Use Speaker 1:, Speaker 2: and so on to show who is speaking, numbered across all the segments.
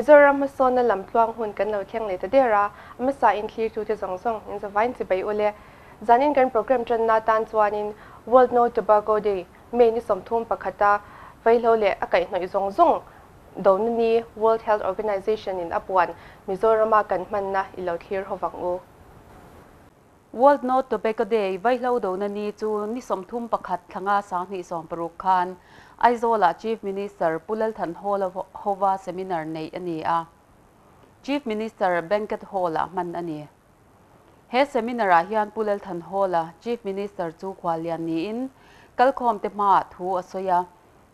Speaker 1: Mizoram hmasawnna lamtluang hun kan lo thleng leh ta der a, a hmasa in thlirtute zawng zawng in zavain chibai ule. Zanin kan program tanna tan chuanin World No Tobacco Day, May ni 31 a vaihlo leh a kaihhnawih zawng zawng dona ni World Health Organization in a puan Mizorama kan hmanna i lo thlir hovang u.
Speaker 2: World No Tobacco Day vaihlo dona ni chu ni 31 thlanga 2016 khan Aizawl Chief Minister Pu Lal Thanhawla hova seminar nei ani a. Chief Minister Banquet Hall a hman ani. He seminar a hian Pu Lal Thanhawla Chief Minister chu khwalian ni in kalkhawm te hma thu a soya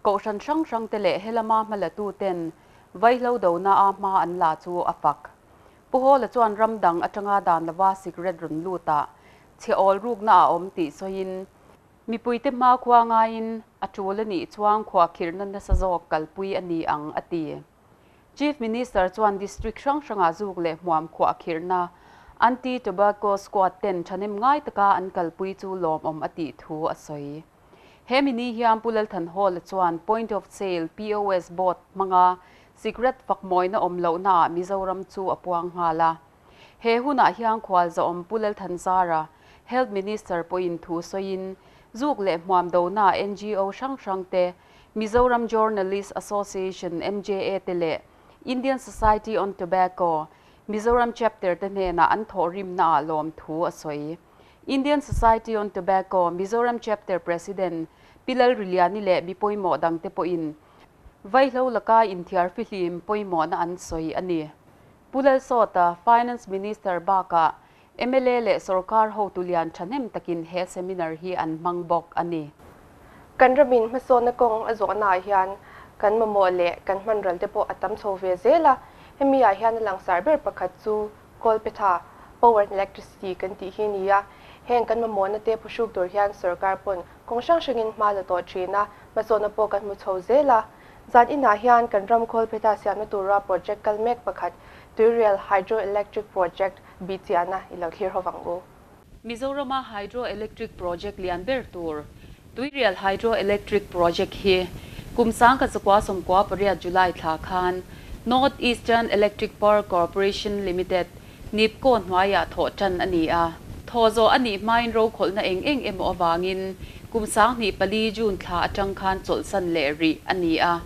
Speaker 2: ko hran hrang hrang te leh helama hmalatu ten vaihlo dona a hma an la chu a fak. Pu Hawla chuan ramdang atanga dan lawa cigarette run luta che ol ruk na a awm ti soin mipuite hma khua ngain a tul ani chuang khua khirna nasa zawk kalpui ani ang ati. Chief Minister chuan district hrang hranga zuk leh hmuam khua khirna anti tobacco squad ten thanem ngai taka an kalpui chu lawm awm ati thu a sawi. Hemi ni hian Pu Lal Thanhawla chuan point of sale POS board hmanga cigarette fakmawina awm lohna Mizoram chu a puang nghala. He hunah hian khwal za awm Pu Lal Thanzara Health Minister pawhin thu sawiin zuk leh hmuam dona NGO hrang hrang te Mizoram Journalist Association MJA te leh Indian Society on Tobacco Mizoram chapter te hnena an thawhrim na a lawm thu a sawi. Indian Society on Tobacco Mizoram chapter President Pilal Riliani leh mi pawimawh dang te pawhin vaihlo laka inthiar fihlim pawimawh na an sawi ani. Pu Lalsawta Finance Minister baka MLA leh sarkar ho tulian thahnem takin he seminar hi an hmang bawk ani.
Speaker 1: Kan ramin hmasawnna kawng a zawhna ah hian kan mamawh leh kan hman ral te pawh a tam chho ve zel a. Hemi ah hian a langsar ber pakhat chu Kolpetha power and electricity kan tih hi ni a. Heng kan mamawhna te phuhruk tur hian sarkar pawn kawng hrang hrangin hma la tawh thin a, hmasawnna pawh kan hmu chho zel a. Zan inah hian kan ram Kolpetha siamna tura project kal mek pakhat Tuirial Hydroelectric Project bichiana i lo thlir hovang u.
Speaker 2: Mizorama Hydroelectric Project lian ber tur Tuirial Hydroelectric Project hi kumsang ka chakwa somkwa pariat July thla khan North Eastern Electric Power Corporation Limited NEEPCO hnuaia thaw tan ani a. Thaw zo ani hmain ro kholna eng eng emaw awangin kumsang ni pali June thla atang khan chawlhsan leh ri ani a.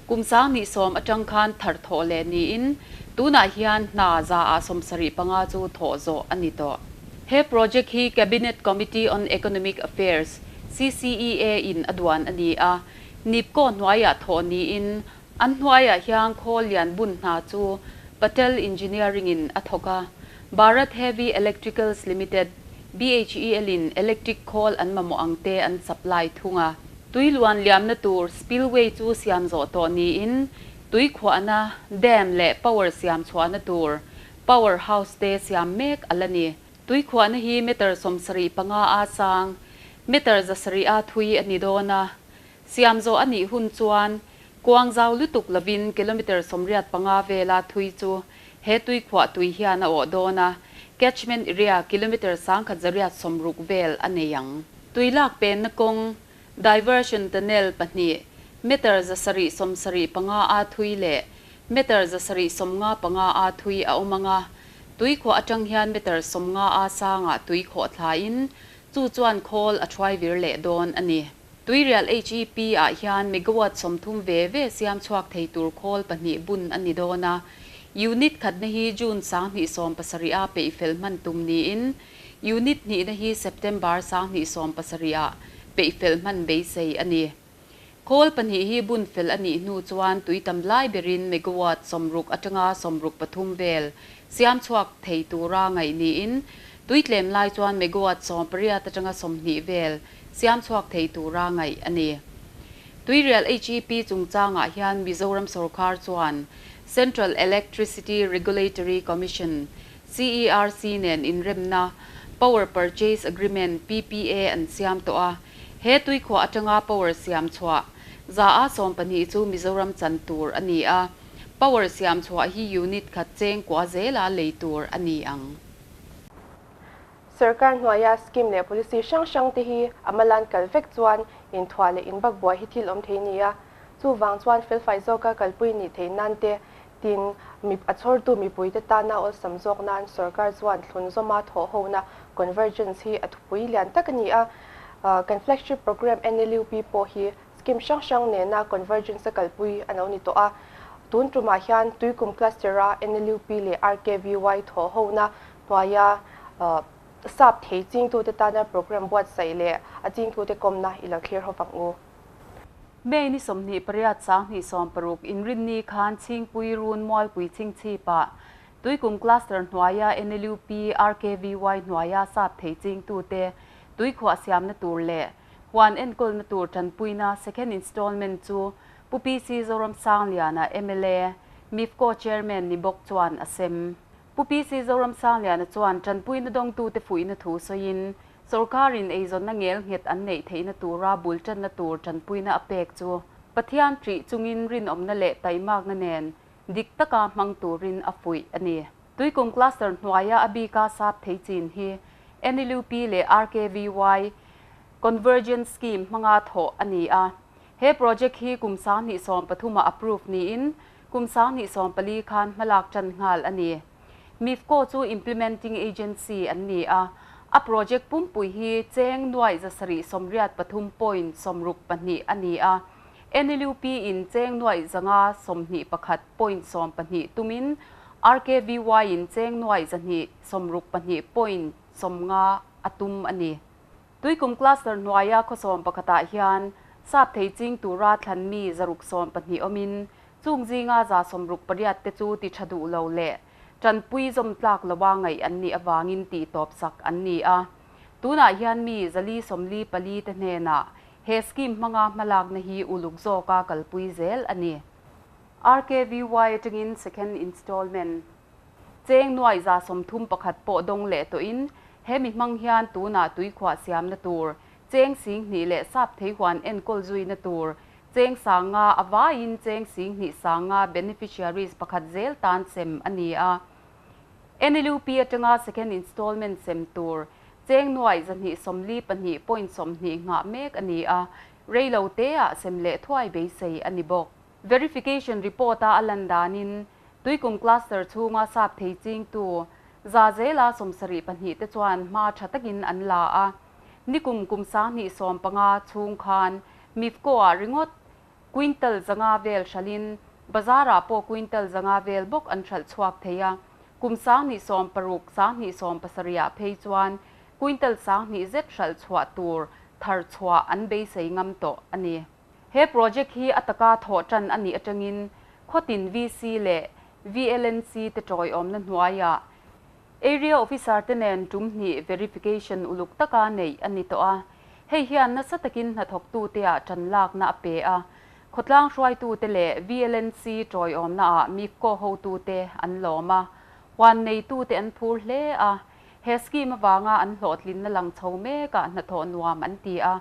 Speaker 2: Kumsang ni sawm atang khan thar thaw le ni in tunah hian hna za a 75 chu thaw zo ani tawh. He project hi Cabinet Committee on Economic Affairs CCEA in aduan ani a. NEEPCO hnuaia thaw ni in an hnuaia hian khawl lian bun hna chu Patel Engineering in a thawk a. Bharat Heavy Electricals Limited BHEL in electric khawl an mamawh ang te an supply thunga. Tuiluan liamna tur spillway chu siam zawh tawh ni in tui khuahna dam leh power siam chhuahna tur power house te siam mek ala ni. Tui khuahna hi meter 75 a sang meter 700 a thui ani dawn a. Siam zawh ani hun chuan kuang zau lutuk lovin kilometer 85 vela thui chu he tui khuah tui hian a awh dawn a. Catchment area kilometer 1160 vel a nei ang. Tui lak pen na kawng diversion tunnel pahnih meter 775 a thui leh meter 795 a thui a awm anga. Tui khuah atang hian meter 50 a sanga tui khaw thlain chu chuan khawl a thuai vir leh dawn ani. Tuirial HEP ah hian megawatt 30 ve ve siam chhuak thei tur khawl pahnih bun ani dawn a. Unit khatna hi June 2017 a peihfel hman tum niin unit hnihna hi September 2017 a peihfel hman beisei ani. Khawl pahnih hi bun fel ani hnu chuan tuitam lai berin megawatt 60 atanga 63 vel siam chhuak thei tura ngai niin tuitlem lai chuan megawatt 18 atanga 20 vel siam chhuak thei tura ngai ani. Tuirial HEP chungchangah hian Mizoram sarkar chuan Central Electricity Regulatory Commission CERC nen inremna Power Purchase Agreement PPA an siam tawh a. He tui khuah atanga power siam chhuah za a 12 chu Mizoram chan tur ani a. Power siam chhuah hi unit khat cheng kwa zela lei tur ani ang.
Speaker 1: Sarkar hnuaia scheme leh policy hrang hrang te hi amalan kal vek chuan in thua leh in bak buai hi thil awm thei ni a. Chu wang chuan felfai zawka kalpui ni thei nan te Tin, mi a chhawrtu mipuite tana awlsam zawk nan sorkar chuan thlunzawma thawhhona, convergence, hi a thupui lian tak a ni a. Kan flagship programme NLUP pawh hi scheme hrang hrang nena convergence a kalpui a lo ni tawh a. Tun tumah hian Tuikum Cluster-a NLUP leh RKVY thawhhona hnuaia sap thei chingtute tana programme buatsaih leh a chingtute kawmna i lo thlir ho vang u.
Speaker 2: May ni 28 2016 inrinni khan Chhingpui Run Mualpui Chhingchhipah Tuikum Cluster hnuaia NLUP RKVY hnuaia sap thei chingtute tuikhuah siamna tur leh huan enkawlna tur tanpuina second installment chu Pu PC Zoramsangliana mla MIFCO Chairman ni bawk chuan a sem. Pu PC Zoramsangliana chuan tanpuina dawngtute fuihna thu sawiin Sorkarin eizawnna ngel nghet an neih theihna tura bul tanna tur tanpuina a pek chu Pathian ṭih chungin rinawmna leh taimakna nen dik taka hmang turin a fuih a ni. Tuikum Cluster hnuaia a bika sap thei chin hi NLUP leh RKVY Convergence Scheme hmanga thawh a ni a. He project hi kum 2013 ah approve niin kum 2014 khan hmalak ṭan nghal a ni. MIFCO chu implementing agency an ni a, a project pumpui hi cheng nuaih 783 point 62 a ni a, NLUP in cheng nuaih 521 point 12 tumin RKVY in cheng nuaih 262 point 50 a tum a ni. Tuikum Cluster hnuaia khaw sawmpakhatah hian sap thei ching tura thlan mi 612 awmin Chung zinga 68 te chu ti tha duh lo leh tanpui zawm tlak loa ngaih an nih avangin tih tawp sak an ni a. Tunah hian mi 444 te hnenah he scheme hmanga hmalakna hi uluk zawka kalpui zel a ni. RKVY atangin second installment cheng nuaih 131 pawh dawng leh tawhin he mi hmang hian tunah tuikhuah siamna tur cheng 2000 leh sap thei huan enkawl zuina tur Cheng 5000 a vaiin cheng 20 50 beneficiaries pakhat zel tan sem a ni a. NLUP atanga second installment sem tur cheng nuaih 242 point 20 nghah mek a ni a, rei lo teah sem leh thuai beisei a ni bawk. Verification report-a a lan danin Tuikum Cluster chhunga sap thei chingtu zela 72 te chuan hma tha takin an la a. Nikum kum 2015 chhung khan MIFCO-ah ringawt quintal 500 vel hralhin bazarah pawh quintal 500 vel bawk an hralh chhuak thei a. Kum 2016 2017ah phei chuan quintal 20,000 zet hralh chhuah tur thar chhuah an beisei ngam tawh a ni. He project hi a taka thawh tan a nih atangin khawtin VC leh VLNC te tawiawmna hnuaiah Area Officer te nen tum hnih verification uluk taka neih a ni tawh a. Hei hian nasa takin hnathawktu te ah tan lakna a pe a. Khawtlang hruaitu te leh VLNC tawiawmna ah MIFCO hotu te an lawm a. Huan neitu te an phur hle a. He scheme awanga an hlawhtlinna lang chho mekah hnathawh nuam an ti a.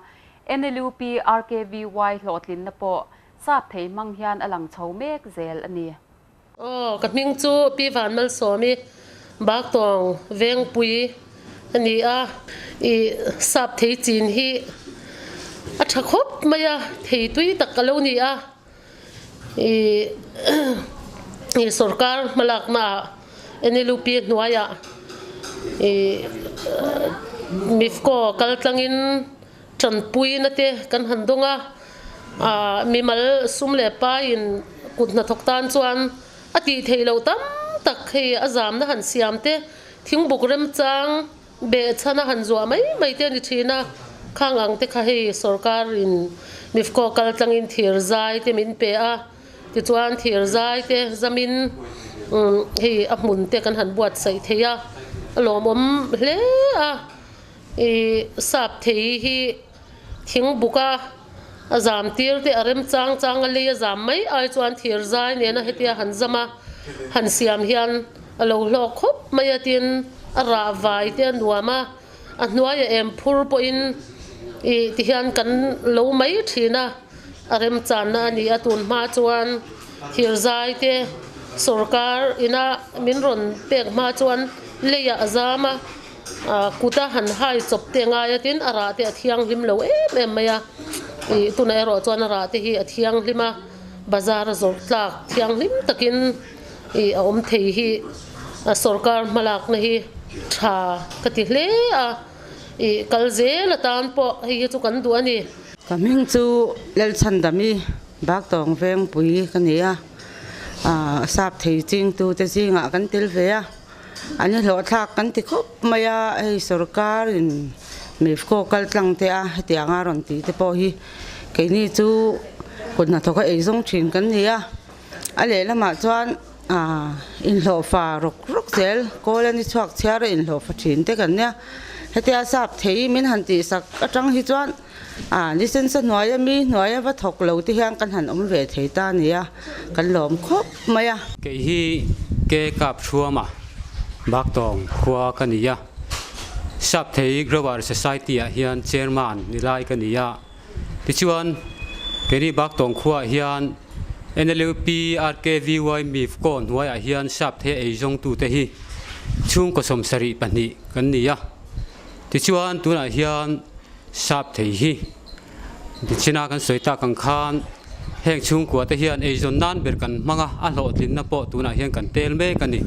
Speaker 2: NLUP RKVY hlawhtlinna pawh sap thei hmang hian a lang chho mek zel a ni.
Speaker 3: Aw, ka hming chu Pi Vanmalsawmi Baktawng Vengpui a ni a, i sap thei chin hi a tha khawp mai a, thei tui tak a lo ni a, i i sorkar hmalaknaah NLUP hnuaiah i MIFCO kaltlangin tanpuina te kan han dawng a, mimal sum leh paiin kut hnathawk tan chuan a tih theih loh tam tak hei a zamna han siam te, thingbuk remchang behchhana han zuah mai mai te a ni thin a, khang ang te kha hei sorkarin MIFCO kaltlangin thir zai te min pe a, tichuan thir zai te zamin hei a hmun te kan han buatsaih thei a, a lawmawm hle a. I sap thei hi thingbuk a a zam tir te a rem chang chang a lei a zam mai ai chuan thir zai nena hetia han zam a han siam hian a lo hlawk khawp mai a tin a rah vai te a nuam a a hnuaia em phur pawhin ih tihian kan lo mai thin a a rem channa a ni a tun hma chuan thir zai te sorkar ina min rawn pek hma chuan leiah a zam a. Kuta han hai chawp te ngai a tin a rah te a thianghlim lo em em mai a, ih tunah erawh chuan a rah te hi a thianghlim a, bazar a zawrh tlak thianghlim takin i a awm thei hi sorkar hmalakna hi tha ka ti hle a, i kal zel atan pawh hei hi chu kan duh a ni.
Speaker 4: Ka hming chu Lalchhandami Baktawng Vengpui ka ni a, sap thei chingtute zingah kan tel ve a, an i hlawhthlak kan ti khawp mai a, hei sorkarin Mifco kal tlang te a hetianga rawn tih te pawh hi keini chu kut hnathawka eizawng thin kan ni a. A lehlamah chuan inhlawhfa rawk rawk zel kawl a ni chhuak chhiar a inhlawhfa thin te kan nia. Hetia sap thei min han tihsak atang hi chuan ni sensa hnuaia mi hnuaia va thawk lo te hian kan han awm ve thei ta a nia, kan lawm khawp mai a.
Speaker 5: Kei hi ke kap hruama Baktawng khua ka ni a, Sap thei Grower Society ah hian Chairman ni lai ka ni a. Tichuan, keini Baktawng khuaah hian NLUP RKVY MIFCO hnuaiah hian sap the ei zawngtute hi chhungkaw 72 kan ni a. Tichuan, tunah hian sap thei hi china kan sawi tak ang khan heng chhungkuate hian eizawn nan ber kan hmang a, a hlawhtlinna pawh tunah hian kan tel mek a ni.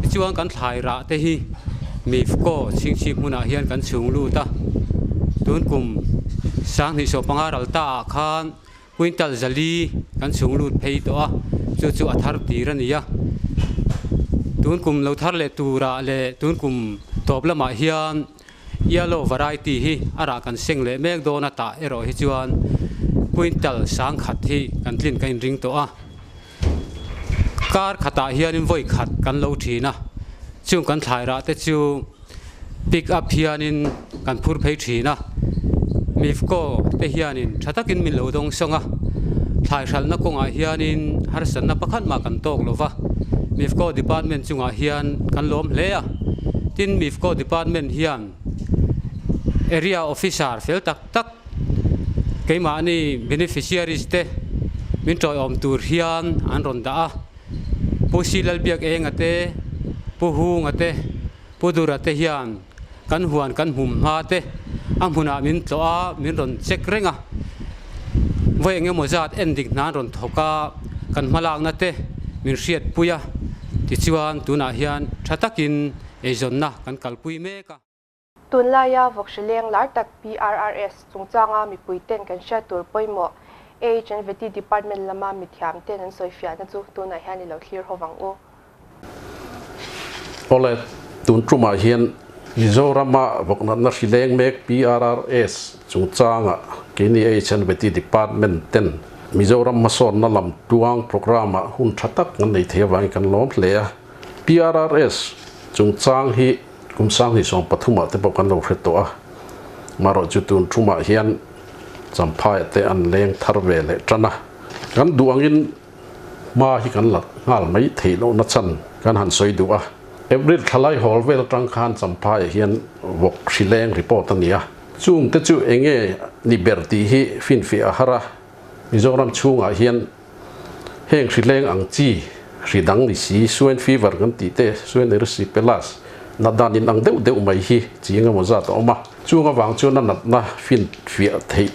Speaker 5: Tichuan, kan thlai rah te hi MIFCO chhingchhip hmunah hian kan chhung lut a, tun kum 2015 ral ta ah khan quintal 400 kan chhung lut phei tawh a, chu chu a thar tir a ni a. Tun kum lo thar leh turah leh tun kum tawp lamah hian yellow variety hi a rah kan seng leh mek dawn a tah erawh hi chuan quintal 1000 hi kan tlin ka inring tawh a. Kar khatah hianin vawi khat kan lo thin a, chung kan thlai rah te chu pick up hianin kan phur phei thin a, Mifco te hianin tha takin min lo dawng sawng a, thlai hralhna kawngah hianin harsatna pakhat mah kan tawk lo va, Mifco department chungah hian kan lawm hle a, tin Mifco department hian area officer fel tak tak keimahni beneficiaries te min tawiawm tur hian an rawn dah a, Pu Silalbiak Enga te, Pu Hunga te, Pu Dura te hian kan huan kan hmum hma te a hmunah min tlawh a, min rawn check reng a, vawi eng emaw zat en dik hna an rawn thawk a, kan hmalakna te min hriatpui a, tichuan tunah hian tha takin eizawnna kan kalpui mek a.
Speaker 1: Tunlaia vawkhrileng lar tak PRRS chungchanga mipuiten kan hriat tur pawimawh AHNVT Department lama mithiamten an sawifiahna chu tunah hian i lo thlir ho vang u.
Speaker 6: Awle, tun tumah hian Mizorama vawknatna hrileng mek PRRS chungchanga keini AHNVT Department ten Mizoram hmasawnna lam tuang programme-ah hun tha tak kan nei thei avangin kan lawm hle a. PRRS chungchang hi Kum 2013 ah te pawh kan lo hre tawh a, marawh chu tun thumah hian Champhai te an leng thar ve leh tan a. Kan duh angin hma hi kan la nghal mai theih lohna chan kan han sawi duh a. April thlalai hawl vel atang khan Champhai ah hian vawk hri leng report a ni a. Chung te chu enge ni ber tih hi finfiah a har a, Mizoram chhungah hian Heng hrileng ang chi, hri dang ni si, swine fever kan tih te, swine erysipelas, nat dan in ang deuh deuh mai hi chi eng emaw zat a awm a. Chung avang chuan a natna fin fiah theih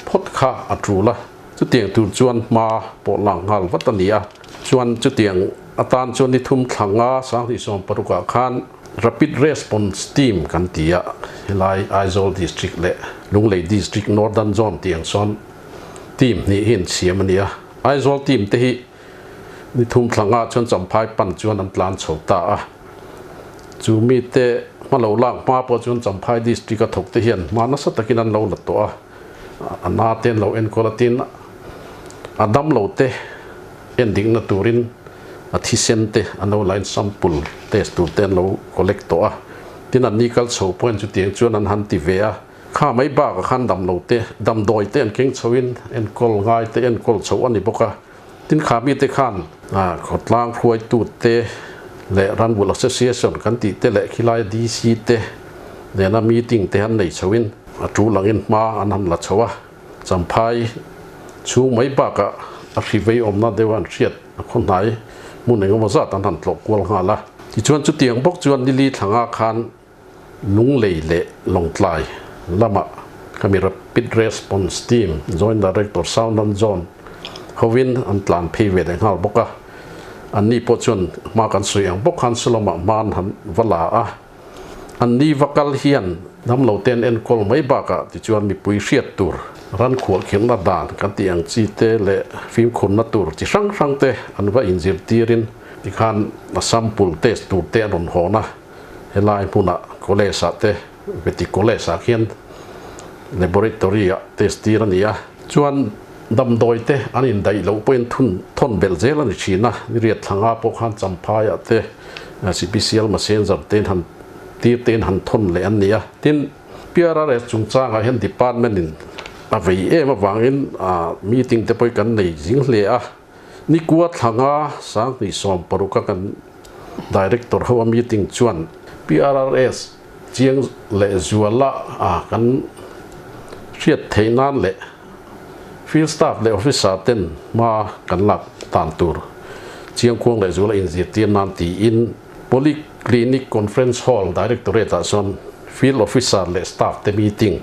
Speaker 6: phawt kha a tul a, chutiang tur chuan hma pawh lang nghal vat a ni a. Chuan chutiang atan chuan ni thum thla nga 2016 ah khan Rapid Response Team kan ti a, helai Aizawl District leh Lunglei District Northern Zone tih ang sawn Team hnih hi an siam a ni a, Aizawl team te hi ni thum thla nga chuan Champhai pan chuan an tlan chho ta a, chu mite hma lo lak hma pawh chuan Champhai district a thawk te hian hma nasa takin an lo la tawh a, a na te an lo enkawl a, tin a dam lo te en dikna turin a thisen te an lo la in sample test tur te an lo collect tawh a, tin an ni kal chho pawhin chutiang chuan an han ti ve a. Kha mai bakah khan damlo te, damdawi te an keng chhoin enkawl ngai te enkawl chho a ni bawk a. Tin kha mite khan khawtlang hruaitu te leh Ranbul Association kan tih te leh khilai DC te nena meeting te han nei chhoin a tul angin hma an han la chho a. Champhai chhung mai bakah a hri vei awmna deuh an hriat a khaw hnai hmun engemaw zat an han tlawh kual nghal a. Tichuan chutiang bawk chuan nili thlanga khan Lunglei leh Lawngtlai lamah khami Rapid Response Team Joint Director Southern Zone hovin an tlan phei ve leh nghal bawk a. Anni pawh chuan hma kan sawi ang bawk khan Saloma hma an han va la a. Anni va kal hian damlo te an enkawl mai bakah tichuan mipui hriat tur ran khualkhirhna dan kan tih ang chi te leh fimkhurna tur chi hrang hrang te an va inzirtirin tikhan a sample test tur te an rawn hawn a. Helai hmunah college ah te Veti college ah khian laboratory ah test tir a ni a. Chuan damdawi te an indaih loh pawhin thun thawn belh zel a ni thin a, ni riat thla nga pawh khan Champhai ah te CPCL Messenger tein han tir tein han thawn leh an ni a. Tin, PRRS chungchangah hian department in a vei em avangin meeting te pawh hi kan nei zing hle a. Nikua thla nga 2016 a kan Director ho a meeting chuan PRRS chiang leh zuala a kan hriat theih nan leh field staff leh officer ten hma kan lak dan tur chiang khuang leh zuala inzirtir nan tiin Polyclinic Conference Hall Directorate ah chuan field officer leh staff te meeting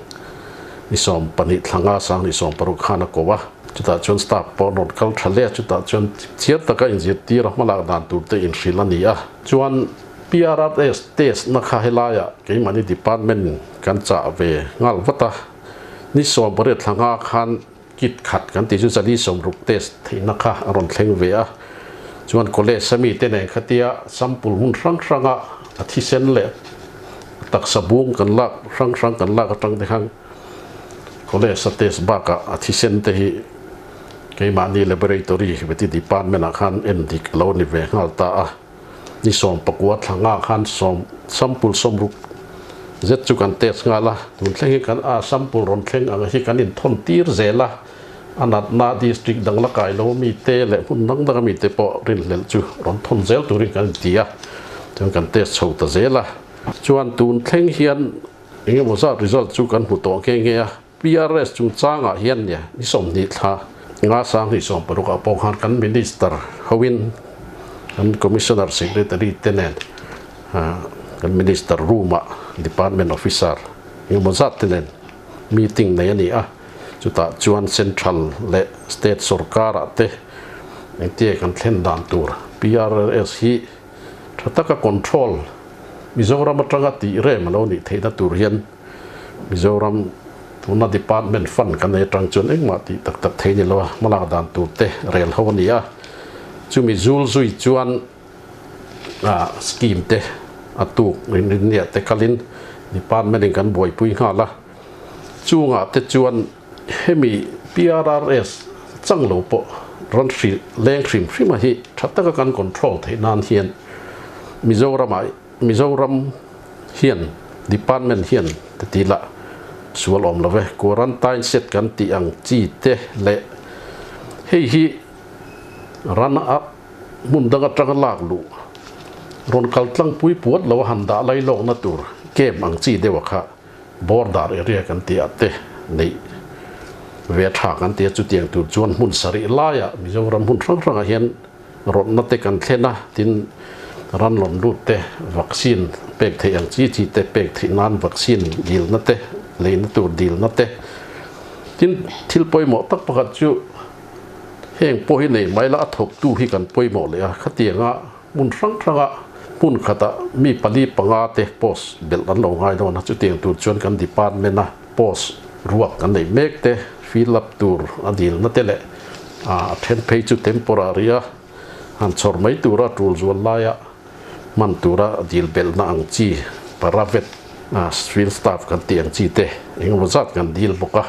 Speaker 6: ni 12 thla nga 2016 khan a ko a. Chutah chuan staff pawh an rawn kal tha hle a, chutah chuan chhiar taka inzirtir a hmalak dan tur te inhrilh a ni a. Chuan PRRS test na kha helaiah keimahni department in kan chah ve nghal vat a, ni 18 thla nga khan kit khat kan tih chu 460 test theihna kha a rawn thleng ve a. Chuan college a mite nen khatia sample hmun hrang hranga a thisen leh taksa bung kan lak hrang hrang kan lak atang te khan College a test bakah a thisen te hi keimahni laboratory veti department ah khan en dik lo ni ve nghal ta a, ni 19 thla nga khan sawm sample 60 zet chu kan test nghal a, tun thleng hi kan a sample rawn thleng ang hi kan inthawn tir zel a, a natna district dang la kai lo mi te leh hmun dang dang a mi te pawh rinhlelh chu rawn thawn zel turin kan inti a, chuan kan test chho ta zel a, chuan tun thleng hian Eng emaw zat result chu kan hmu tawh nghe nghe a, PRS chungchangah hian nia ni 20 thla nga 2016 ah pawh khan kan Minister hoin kan Commissioner Secretary te nen kan Minister room ah Department Officer eng emaw zat te nen meeting nei a ni a, chutah chuan Central leh State sorkar ah te engtia kan thlen dan tur PRS hi Tha taka control Mizoram atanga tih rem a lo nih theihna tur hian Mizoram tuna department fund kan nei atang chuan engmah tih tak tak thei ni lo a, hmalak dan tur te rel ho a ni a. Chumi zul zui chuan scheme te a tuk rinrinia te kalin department in kan buaipui nghal a. Chungah te chuan Hemi PRRS chang lo pawh ran hrilh leng hrim hrim a hi tha taka kan control theih nan hian Mizoram ah Mizoram hian department hian ti ti lah sual awm lo ve quarantine set kan tih ang chi te leh hei hi ran a hmun dang atanga lak luh rawn kal tlang pui puat lo a han dah lai lawkna tur camp ang chi deuh a kha Border area kan tih ah te neih ve a tha kan ti a, chutiang tur chuan hmun sarih laiah Mizoram hmun hrang hrangah hian rawtna te kan thlen a, tin ran lawn lut te vaccine pek theih ang chi chi te pek theih nan vaccine dilna te leina tur dilna te tin thil pawimawh tak pakhat chu heng pawh hi nei mai la a thawktu hi kan pawimawh leh a, khatianga Hmun hrang hranga hmun khatah mi pali panga te post belh an lo ngai dawn a, chutiang tur chuan kan department a post ruak kan neih mek te fill up tur a dilna te leh a then phei chu temporary a han chhawr mai tura tul zual laia hman tura dil belhna ang chi paravet field staff kan tih ang chi te engemaw zat kan dil bawk a,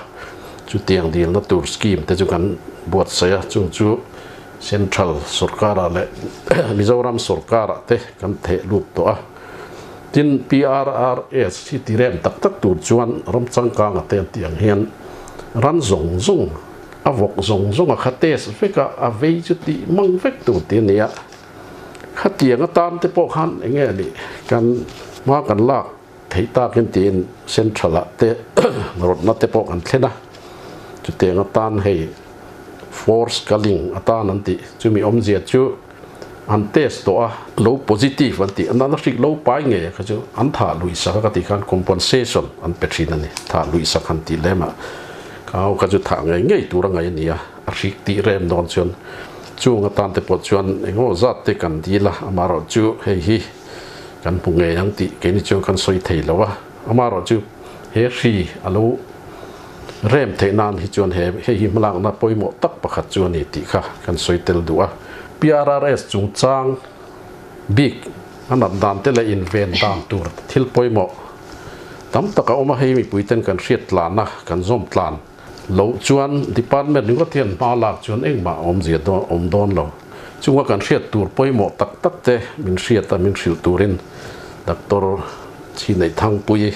Speaker 6: chutiang dilna tur scheme te chu kan buatsaih a, chung chu Central sorkarah leh Mizoram sorkarah te kan theh lut tawh a. Tin, PRRS hi ti rem tak tak tur chuan ram changkanga te an tih ang hian ran zawng zawng, a vawk zawng zawng a kha test vek a, a vei chu tih mang vek tur ti a ni a. Khatiang atan te pawh khan eng nge nih kan hma kan lak theih takin tiin Central ah te rawtna te pawh kan thlen a. Chutiang atan hei Force culling atan an tih chumi awmzia chu an test tawh a, lo positive an tih, an hrik lo pai ngei a kha chu an thah luih sak a ka tih khan compensation an pe thin a ni, thah luih sak han tih lem ah kha ho kha chu thah ngei ngei tur a ngaih a ni a, a hrik tih rem dawn chuan Chung atan te pawh chuan engemaw zat te kan dil a, amaherawhchu hei hi kan hmu ngei ang tih keini chuan kan sawi thei lo a, amaherawhchu he hri a lo rem theih nan hi chuan he hei hi hmalakna pawimawh tak pakhat chu a ni tih kha kan sawi tel duh a. PRRS chungchang bik a nat dan te leh inven dan tur thil pawimawh tam tak a awm a, hei mipuiten kan hriat tlan a, kan zawm tlan loh chuan department ringawt hian hma lak chuan engmah awmzia awm dawn lo. Chunga kan hriat tur pawimawh tak tak te min hriat a, min hrilh turin Doctor Chhineihthangpuii,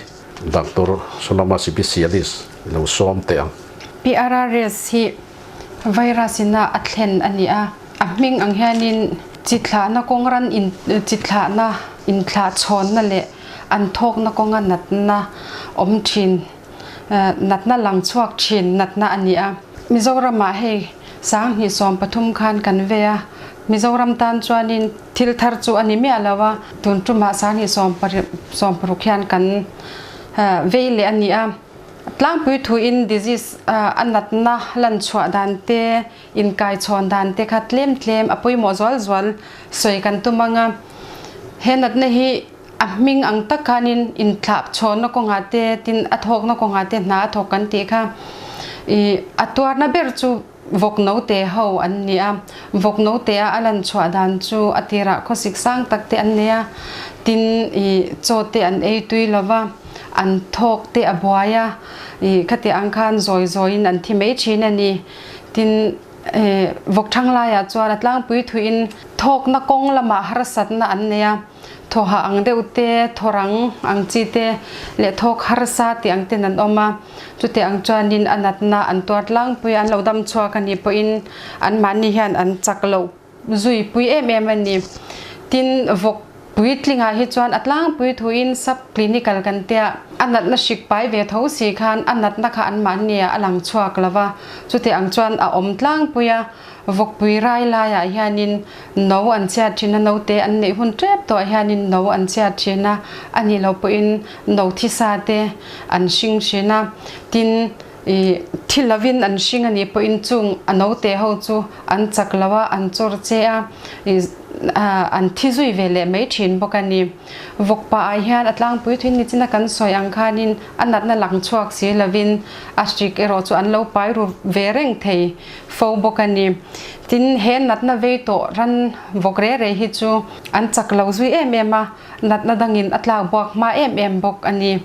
Speaker 6: Doctor Solama Sipisialis i lo sawm teh ang.
Speaker 7: PRRS hi virus ina a thlen a ni a, a hming ang hianin chi thlahna kawng ran in chi thlahna inthlah chhawnna leh an thawkna kawnga natna awm thin natna lang chhuak thin natna a ni a. Mizoramah hei 2013 khan kan vei a, Mizoram tan chuanin thil thar chu a ni miah lo a, tun tumah 2016 hian kan vei leh a ni a. Tlangpui thuin disease a natna lan chhuah dan te, inkaichhawn dan te kha tlem tlem a pawimawh zual zual sawi kan tum ang a. He natna hi a hming ang tak khanin inthlap chhawnna kawngah te, tin a thawkna kawngah te hna a thawk kan tih kha ih a tuarna ber chu vawk note ho an ni a. Vawk note a a lan chhuah dan chu a tirah khawsik sang tak te an nei a, tin ih chaw te an ei tui lo va, an thawk te a buai a, ih khati ang khan zawi zawiin an thi mai thin a ni. Tin ih vawk thang laiah chuan a tlangpui thuiin thawkna kawng lamah harsatna an nei a. Thawhah ang deuh te, thawrang ang chi te leh thawk harsa tih ang ten an awm a. Chutih ang chuanin a natna an tuar tlangpui a, an lo dam chhuak a nih pawhin anmahni hian an chak loh zui pui em em a ni. Tin, vawk puitlingah hi chuan a tlangpui thuin sub clinical kan tia a natna hrik pai ve tho si khan a natna kha anmahniah a lang chhuak lo va, chutih ang chuan a awm tlangpui a. Vawkpui rai laiah hianin no an chhiat thin a, note an neih hun tep tawhah hianin no an chhiat thin a, a nih loh pawhin no thisa te an hring thin a, tin ih thi lovin an hring a nih pawhin chung a note ho chu an chak lo a, an chawr che a, ih an thi zui ve leh mai thin bawk a ni. Vawkpa ah hian a tlangpui thin nichina kan sawi ang khanin a natna lang chhuak si lovin a hrik erawh chu an lo pai ru ve reng thei. fo bawk a ni. Tin, he natna vei tawh ran vawk re re hi chu an chak lo zui em em a, natna dangin a tlak buak hma em em bawk a ni.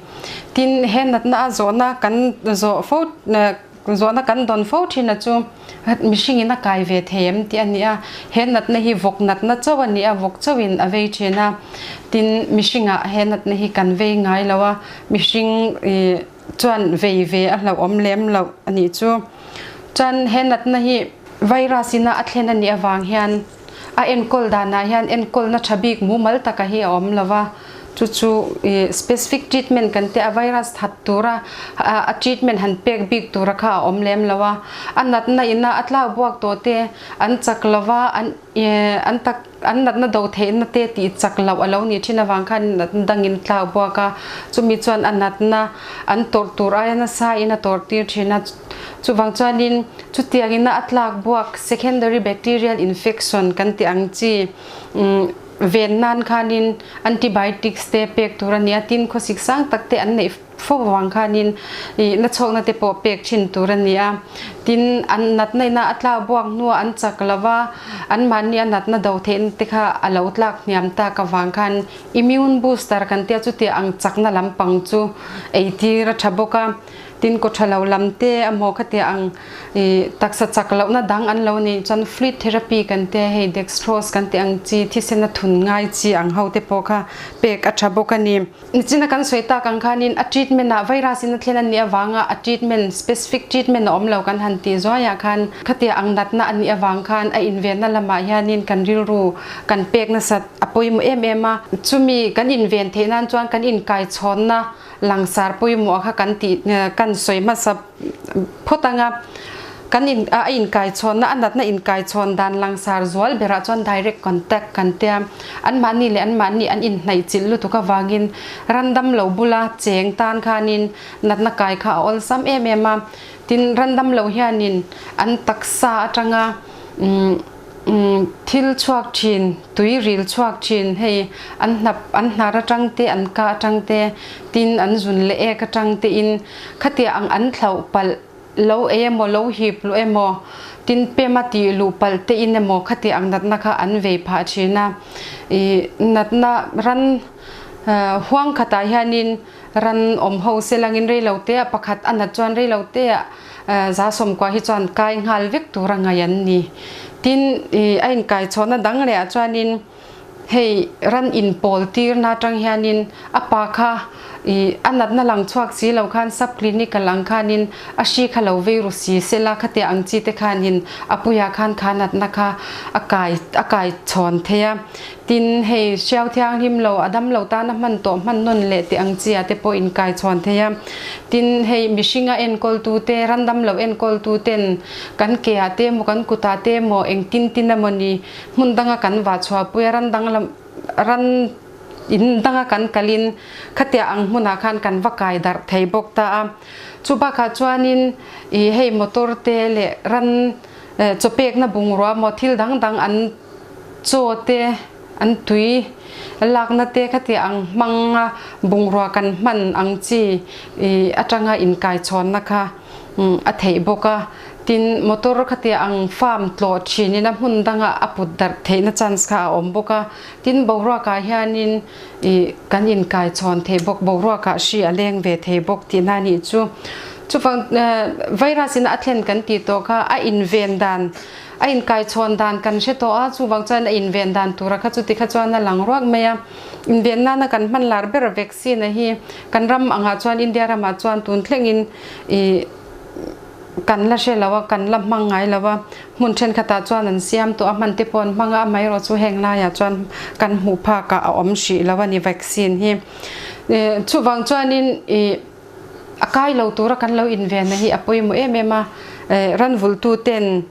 Speaker 7: Tin, he natna a zawhna kan zawh fo zawhna kan dawn fo thin a chu mihringin a kai ve thei em tih a ni a. He natna hi vawk natna chauh a ni a, vawk chauhin a vei thin a. Tin, mihringah he natna hi kan vei ngai lo a, mihring chuan vei ve a hlauhawm lem loh a nih chu. Chuan he natna hi virus ina a thlen a nih avang hian a enkawl danah hian enkawlna tha bik mumal taka hi a awm lo va, chu chu ih specific treatment kan tih a virus that tura a treatment han pek bik tura kha a awm lem lo a, a natna ina a tlak buak tawh te an chak lo va an ih an tak An natna do theihna te tih chak loh a lo nih thin avang khan natna dangin tlak buak a, chumi chuan a natna an tawrh tur aia nasa in a tawrh tir thin a. Chuvang chuanin chutiang ina a tlak buak secondary bacterial infection kan tih ang chi ven nan khanin antibiotics te pek tur a ni a, tin khawsik sang tak te an neih Fo vang khanin ih na chhawkna te pawh pek thin tur a ni a, tin an natna ina a tlak buak hnuah an chak lo va, anmahni a natna do theihna te kha a lo tlak hniam tak avang khan immune booster kan tia chutia ang chakna lampang chu eitir a tha bawk a, tin kaw tha lo lam te a maw khatia ang Ih taksa chak lohna dang an lo nih chuan fluid therapy kan tia hei dextrose kan tih ang chi thisen a thun ngai chi ang ho te pawh kha pek a tha bawk a ni. Nichina kan sawi tak ang khanin a treatment ah virus in a thlen a nih avanga a treatment specific treatment a awm lo kan han tih zuaiah khan khatia ang natna a nih avang khan a invenna lamah hianin kan rilru kan pek nasat a pawimawh em em a. Chumi kan inven theih nan chuan kan inkaichhawnna langsar pawimawh kha kan tih kan sawi hmasa Phawt anga kan in a inkaichhawnna a natna inkaichhawn dan langsar zual berah chuan direct contact kan tia. Anmahni leh anmahni an inhnaih chilh lutuk avangin randam lo bula cheng tan khanin natna kai kha a awlsam em em a. Tin, randam lo hianin an taksa atanga umm. Thil chhuak thin, tui ril chhuak thin hei an hnap an hnar atang te an ka atang te tin an zun leh ek atang te in khatia ang an thlauh palh lo ei emaw lo hip luh emaw tin pem a tih luh palh te in emaw khatia ang natna kha an vei phah thin a. Ih natna ran huang khatah hianin ran awm ho selangin reilo te ah pakhat a nat chuan reilo te ah 190 hi chuan kai nghal vek tur a ngaih an ni. Tin, ih a inkai chhuahna dang leh ah chuanin hei ran inpawl tirna atang hianin a pa kha ih a natna lang chhuak si lo khan sub clinical ang khanin a hri kha lo vei ru si sela khatia ang chi te khanin a puiah khan kha natna kha a kai a kai chhawn thei a. Tin, hei hriau thianghlim lo, a dam lo tana hman tawh hman nawn leh tih ang chi ah te pawh inkai chhuan thei a. Tin, hei mihringa enkawltu te, ran dam lo enkawltu ten kan ke ah te emaw kan kut ah te emaw engtin tin emaw ni hmun danga kan vah chhuahpui a, ran dang lam ran in danga kan kalin khatia ang hmunah khan kan va kai darh thei bawk ta a. Chu bakah chuanin ih hei motor te leh ran chawpekna bungrua maw thil dang dang an Chaw te, an tui lakna te khati ang hmanga bungrua kan hman ang chi atanga inkaichhawnna kha a theih bawk a. Tin, motor khati ang farm tlawh thinin a hmun danga a put darh theihna chance kha a awm bawk a. Tin, boruakah hianin kan inkaichhawn thei bawk, boruakah hri a leng ve thei bawk tihna a nih chu. Chuvang virus in a thlen kan tih tawh kha a inven dan A inkaichhawn dan kan hre tawh a, chuvang chuan a inven dan tura kha chuti kha chuan a lang ruak mai a. Inven nana kan hman lar ber vaccine a hi kan ram angah chuan India ramah chuan tun thlengin ih kan la hre lo a, kan la hmang ngai lo a. Hmun thenkhatah chuan an siam tawh a, hman te pawh an hmang a, amaherawh chu heng laiah chuan kan hmuh phakah a awm hrih lo a ni vaccine hi. Chuvang chuanin ih. A kai lo tura kan lo invenna hi a pawimawh em em a, ranvultuten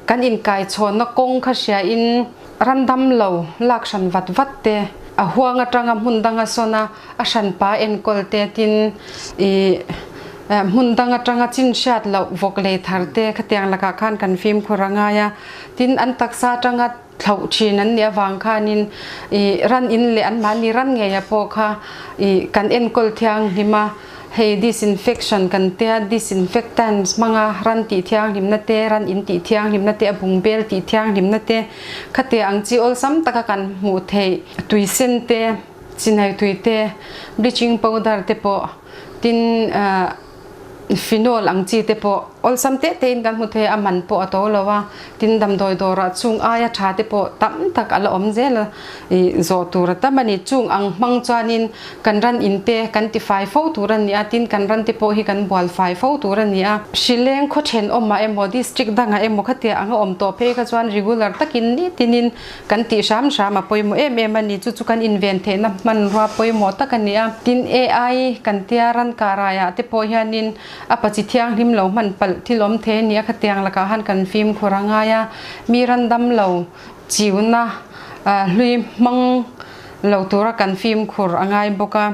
Speaker 7: kan inkaichhawnna kawng kha hriain ran dam lo lak hran vat vat te, a huang atanga hmun danga sawn a, a hranpa enkawl te tin hmun dang atanga chin hriat loh vawk lei thar te khatiang lakah khan kan fimkhur a ngai a, tin an taksa atanga thlauh thin an nih avang khanin ih ran in leh anmahni ran ngeia pawh kha ih kan enkawl thianghlim a, hei disinfection kan tia disinfectants hmanga ran tih thianghlimna te ran in tih thianghlimna te a bungbel tih thianghlimna te khati ang chi awlsam taka kan hmuh theih tui sen te chinai tui te bleaching powder te pawh tin ah. Phenol ang chi te pawh awlsam teh tein kan hmu thei a, a man pawh a to lo a, tin damdawi dawrah chung aia tha te pawh tam tak a la awm zel a, ih zawh tur a tam a ni. Chung ang hmang chuanin kan ran in te kan ti fai fo tur a ni a, tin kan ran te pawh hi kan bual fai fo tur a ni a. Hrileng khaw thenawmah emaw district dangah emaw khatia ang a awm tawh phei kha chuan regular takin nitinin Kan tih hram hram a pawimawh em em a ni. Chu chu kan inven theihna hmanrua pawimawh tak a ni a. Tin, AI kan tia ran karaiah te pawh hianin a pachi thianghlim lo hman palh thil awm thei a ni a. Khatiang lakah han kan fimkhur a ngai a. Mi ran dam lo chiuna hlui hmang lo tura kan fimkhur a ngai bawk a.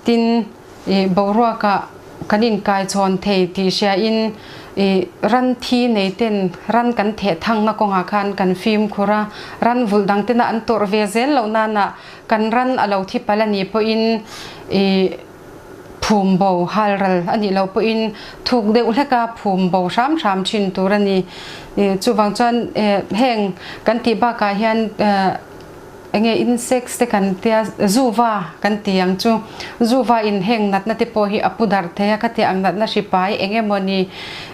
Speaker 7: Tin, Ih boruakah kan inkaichhawn thei tih hriain ih ran thi nei ten ran kan theh thangna kawngah khan kan fimkhur a, ran vulh dang tena an tawrh ve zel loh nana kan ran a lo thi palh a nih pawhin ih phum bo hal ral a nih loh pawhin thuk deuh hleka phum bo hram hram thin tur a ni. Ih chuvang chuan heng kan tih bakah hian Enge insects te kan tia zuva kan ti ang chu. Zuva in heng natna te pawh hi a pu darh thei a, khatia ang natna hri pai eng emaw ni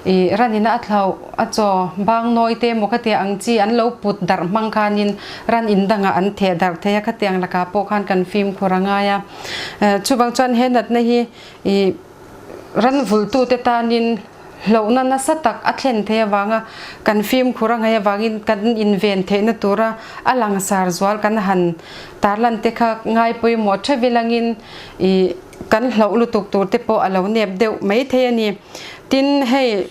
Speaker 7: ih ran in a thlauh a chaw bang nawi te emaw khatia ang chi an lo put darh hmang khanin ran in dangah an theh darh thei a, khatia ang lakah pawh khan kan fimkhur a ngai a. Chuvang chuan he natna hi ih ran vultute tanin Hlauhna nasa tak a thlen thei avanga kan fimkhur a ngaih avangin kan inven theihna tura a langsar zual kan han tarlan te kha ngai pawimawh tha vilangin ih kan hlauh lutuk tur te pawh a lo nep deuh mai thei a ni. Tin, hei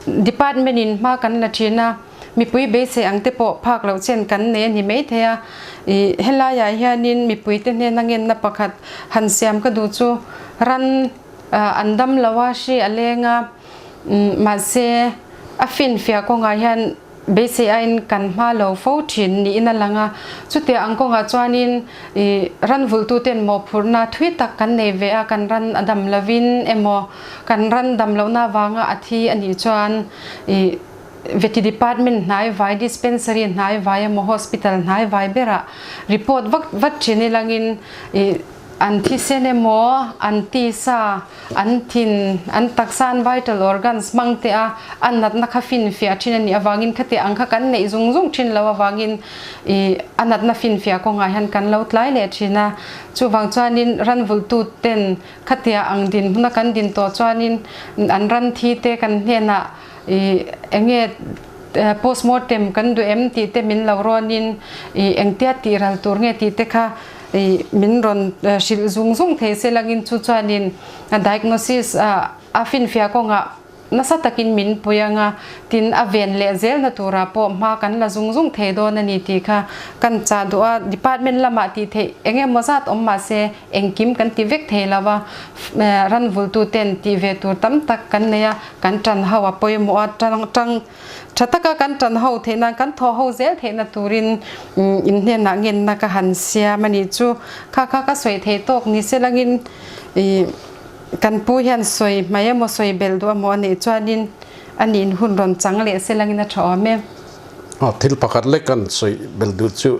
Speaker 7: department in hma kan la thin a, mipui beisei ang te pawh phak loh chen kan nei a ni mai thei a. Ih helaiah hianin mipuite hnena ngenna pakhat han siam ka duh chu ran An dam lo a, hri a leng a, mahse a finfiah kawngah hian Beisei aiin kan hma lo fo thin niin a lang a, chutia ang kawngah chuanin i ran vulhtuten mawhphurhna thui tak kan nei ve a, kan ran a dam lovin emaw kan ran dam lohna avanga a thi a nih chuan i Vety Department hnai vai, Dispensary hnai vai emaw Hospital hnai vai berah report vak vat thin ilangin i An thisen emaw, an tisa, an thin, an taksa, an vital organs hmang te a a natna kha finfiah thin a nih avangin khati ang kha kan neih zung zung thin lo avangin ih a natna finfiah kawngah hian kan lo tlai leh thin a. Chuvang chuanin ranvulhtu ten khatia ang dinhmuna kan din tawh chuanin an ran thi te kan hnenah ih enge postmortem kan duh em tih te min lo rawnin ih engtia tih ral tur nge tih te kha I min rawn hrilh zung zung thei se langin chu chuanin a diagnosis a finfiah kawngah nasa takin min pui anga, tin a ven leh zelna turah pawh hma kan la zung zung thei dawn a ni tih kha kan chah duh a, department lamah tih theih eng emaw zat awm mah se engkim kan ti vek thei lo a, ran vultuten tih ve tur tam tak kan nei a, kan tan ho a pawimawh a, tang Tha taka kan tan ho theih nan, kan thaw ho zel theihna turin in hnenah ngenna ka han siam a nih chu. Kha kha ka sawi thei tawk ni se langin kan pu hian sawi hmai emaw sawi belh duh emaw a nih chuanin a nih hun rawn chang leh se langin a tha awm e.
Speaker 6: Thil pakhat lek kan sawi belh duh chu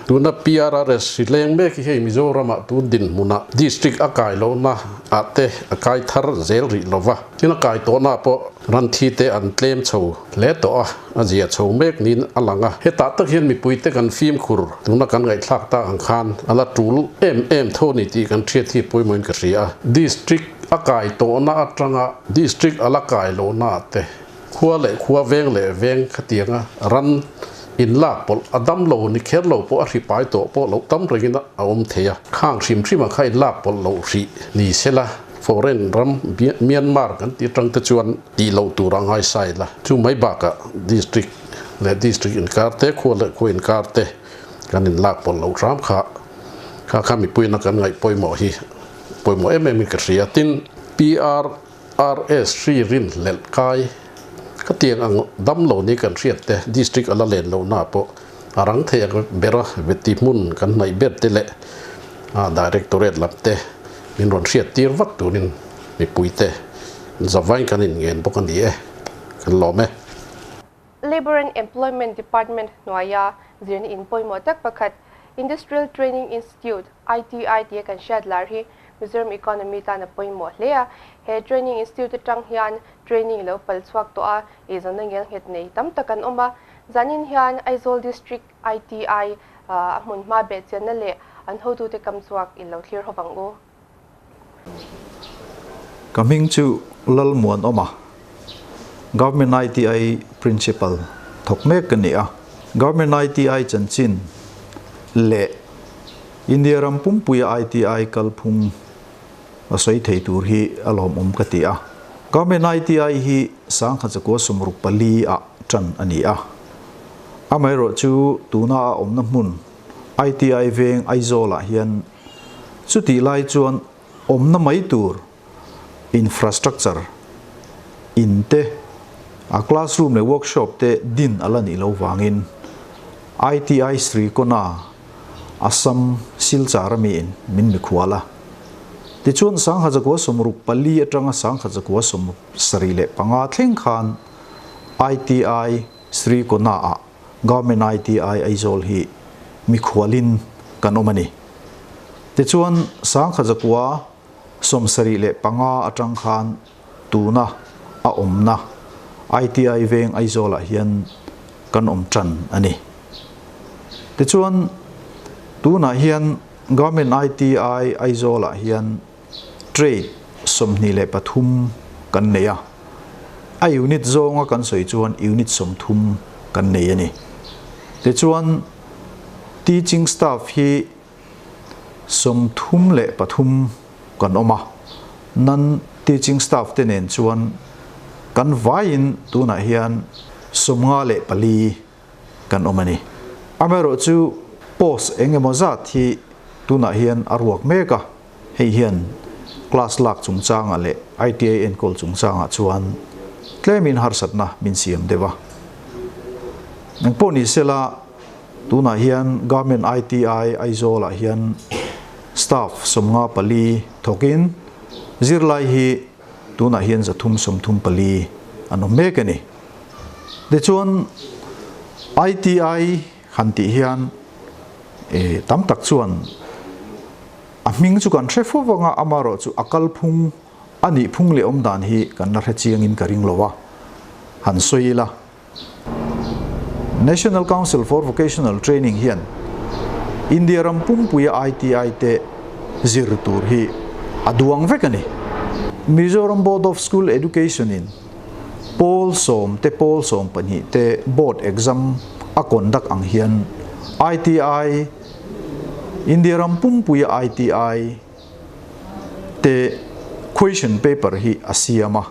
Speaker 6: tuna PRRS hri leng mek hi hei Mizoramah tun dinhmunah district a kai lohna ah te a kai thar zel rih lova. Tin a kai tawhna pawh ran thi te an tlem chho hle tawh a, a zia chho mek niin a lang a. Hetah tak hian mipuite kan fimkhur tuna kan ngaihthlak tak ang khan a la tul em em tho ni tih kan hriat hi pawimawhin ka hria a. District a kai tawhna atanga District a la kai lohna ah te khua leh khua veng leh veng khatianga ran inlak pawlh a dam lo ni kher lo pawh a hri pai tawh pawh loh tam rengin a awm thei a. Khang hrim hrima kha inlak pawlh loh hrih ni sela. Foreign ram Myanmar kan tih atang te chuan tih loh tur a ngaisai la. Chu mai bakah district leh district inkar te, khua leh khua inkar te kan inlak pawlh loh hram kha kha kha mipuiin a kan ngaih pawimawh hi pawimawh em em in ka hria. Tin, PRRS hri rin hlelh kai ka tiang ang dam lo ni kan hriat te district a la len lohna pawh a rang thei ang ber a, veti hmun kan hnaih ber te leh Directorate lam te min rawn hriat tir vat turin mipuite zavain kan inngen bawk a ni e, kan lawm e.
Speaker 1: Labour and Employment Department hnuaia zirna in pawimawh tak pakhat Industrial Training Institute, ITI, tia kan hriat lar hi Mizoram economy tan a pawimawh hle a. He training institute atang hian training lo pal chhuak tawh a, eizawnna ngelnghet nei tam tak an awm a. Zanin hian Aizawl District ITI a hmun hma behchianna leh an hotute kam chhuak in lo thlir ho vang u.
Speaker 8: Ka hming chu Lalmuanawma, Government ITI Principal thawk mek ka ni a. Government ITI chanchin leh India ram pumpuia ITI kalphung a sawi thei tur hi a lawmawm ka ti a. Government ITI hi sangkhat zakua sawmruk pali ah tan a ni a. Amaherawh chu tuna a awmna hmun ITI veng Aizawl ah hian chutih lai chuan awmna mai tur infrastructure in te, a classroom leh workshop te din a la nih lo vangin ITI Srikona Assam Silchar ami in min mikhual a. Tichuan sangha zakua 64 atanga sangha zakua 75 thleng khan ITI Srikona ah Government ITI Aizawl hi mikhualin kan awm a ni. Tichuan sangha zakua 75 atang khan tuna a awmna ITI veng Aizawl ah hian kan awm tan a ni. Tichuan tunah hian Government ITI Aizawl ah hian Trade 23 kan nei a, a unit zawnga kan sawi chuan unit 30 kan nei a ni. Tichuan teaching staff hi 33 kan awm a, non teaching staff te nen chuan kan vaiin tunah hian 54 kan awm a ni. Amaherawh chu post eng emaw zat hi tunah hian a ruak mek a, hei hian class lak chungchangah leh ITI enkawl chungchangah chuan tlemin harsatna min siam deuh a. Engpawh ni sela tunah hian Government ITI Aizawl ah hian staff 54 thawkin zirlai hi tunah hian 334 an awm mek a ni. Tichuan ITI han tih hian tam tak chuan a hming chu kan hre fo vang a, amaherawhchu a kalphung a nih phung leh awm dan hi kan la hre chiangin ka ring lo a, han sawi ila. National Council for Vocational Training hian India ram pumpuia ITI te zir tur hi a duang vek a ni. Mizoram Board of School Education in pawl sawm te pawl 12 te board exam a conduct ang hian ITI India ram pumpuia ITI te question paper hi a siam a,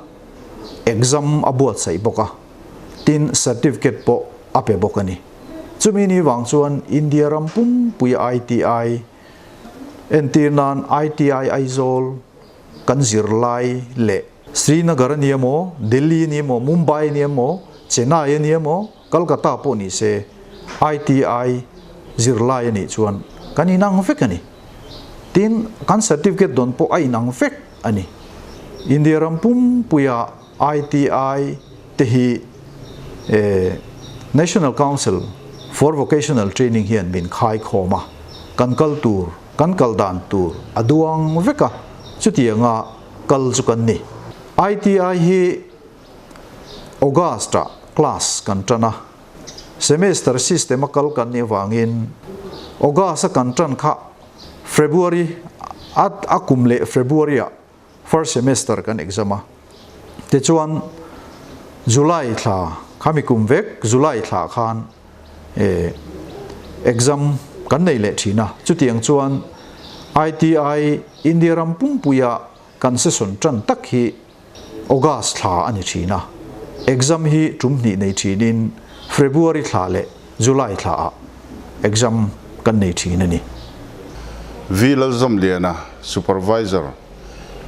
Speaker 8: exam a buatsaih bawk a, tin certificate pawh a pe bawk a ni. Chumi ni vang chuan India ram pumpuia ITI entir nan ITI Aizawl kan zir lai leh Srinagar a ni emaw, Delhi a ni emaw, Mumbai a ni emaw, Chennai a ni emaw, Kolkata pawh ni se ITI zir lai a nih chuan kan inang vek a ni. Tin, kan certificate dawn pawh a inang vek a ni. India ram pumpuia ITI te hi National Council for Vocational Training hian min khai khawm a, kan kal tur, kan kal dan tur a duang vek a, chutianga kal chu kan ni. ITI hi August ah class kan tan a, semester system a kal kan nih avangin August a kan tan kha February a a kum leh February ah first semester kan exam a, tichuan July thla khami kum vek July thla khan exam kan nei leh thin a, chutiang chuan ITI India ram pumpuia kan session tan tak hi August thla a ni thin a, exam hi tum hnih nei thinin February thla leh July thla ah exam kan nei thin a ni.
Speaker 9: V Lalzawmliana, Supervisor,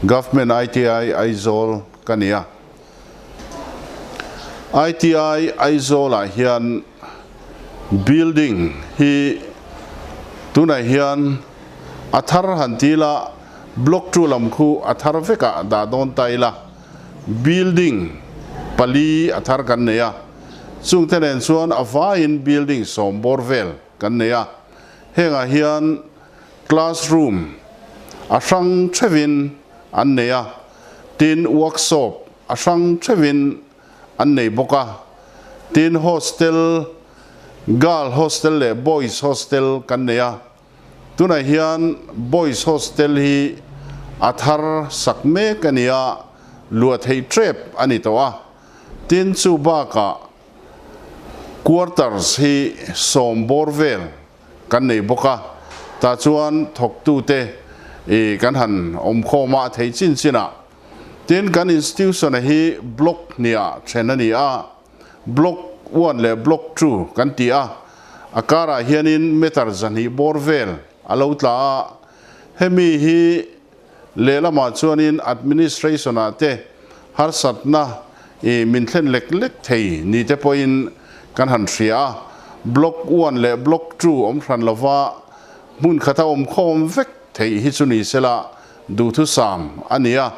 Speaker 9: Government ITI Aizawl ka ni a. ITI Aizawl ah hian building hi tunah hian a thar han ti ila block 2 lam khu a thar vekah dah dawn ta ila building pali a thar kan nei a, chungte nen chuan a vaiin building 10 bawr vel kan nei a, hengah hian classroom a hrang theuhin an nei a, tin workshop a hrang theuhin an nei bawk a, tin hostel girl hostel leh boys hostel kan nei a, tunah hian boys hostel hi a thar sak mek a ni a, lua thei tep a ni tawh a, tin chu bakah quarters hi 10 bawr vel kan nei bawk a, tah chuan thawktute kan han awm khawm a thei chin chin a, tin kan institution a hi block hniah then a ni a, block 1 leh block 2 kan ti a, a karah hianin meter 200 bawr vel a lo tla a, hemi hi lehlamah chuanin administration ah te harsatna min thlen lek lek thei ni te pawhin kan han hria a, block 1 leh block 2 awm hran lova hmun khata awm khawm vek thei hi chu ni sela duhthu sam a ni a,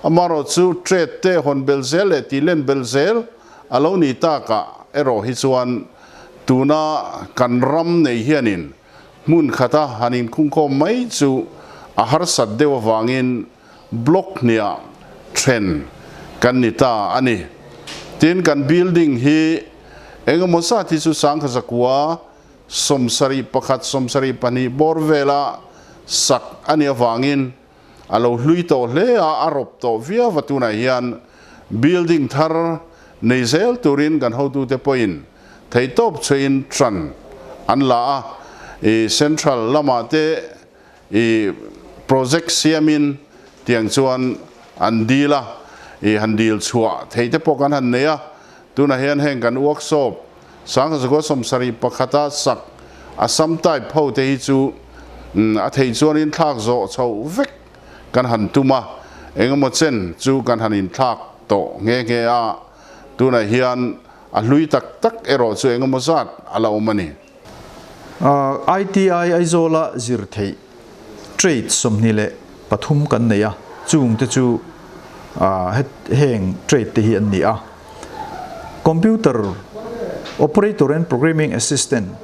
Speaker 9: amaherawh chu trade te hawn bel zel leh tih len bel zel a lo ni takah erawh hi chuan tuna kan ram nei hianin hmun khata han inkhungkhawm mai chu a harsat deuh avangin block hniah then kan ni ta a ni. Tin kan building hi engemaw zat hi chu 1971 72 bawr vela sak a ni avangin a lo hlui tawh hle a, a rawp tawh viau a tunah hian building thar nei zel turin kan hotute pawhin theitawp chhuahin tran an la a, central lamah te project siamin tiang chuan an deal a, han deal chhuah thei te pawh kan han nei a, tunah hian heng kan workshop 1971 a sak Assam type ho te hi chu a thei chuanin thlak zawh chho vek kan han tum a, engemaw chen chu kan han inthlak tawh nghe nghe a, tunah hian a hlui tak tak erawh chu engemaw zat a la awm a ni.
Speaker 8: ITI Aizawla zir theih trade 23 kan nei a, chungte chu heng trade te hi an ni a. Computer Operator and Programming Assistant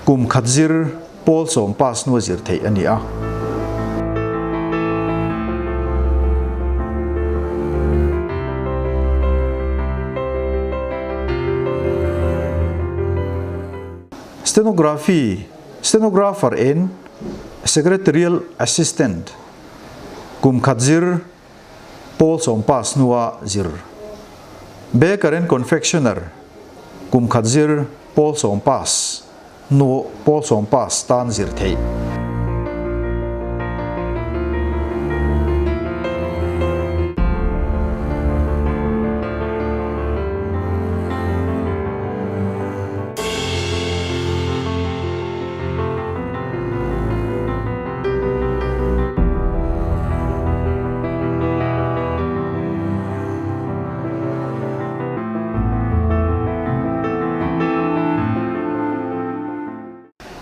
Speaker 8: kum khat zir pawl sawm pass hnua zir theih a ni a. Stenography, Stenographer and Secretarial Assistant kum khat zir pawl sawm pass hnua zir. Baker and Confectioner kum khat zir pawl sawm pass hnu pawl sawm pass tan zir theih.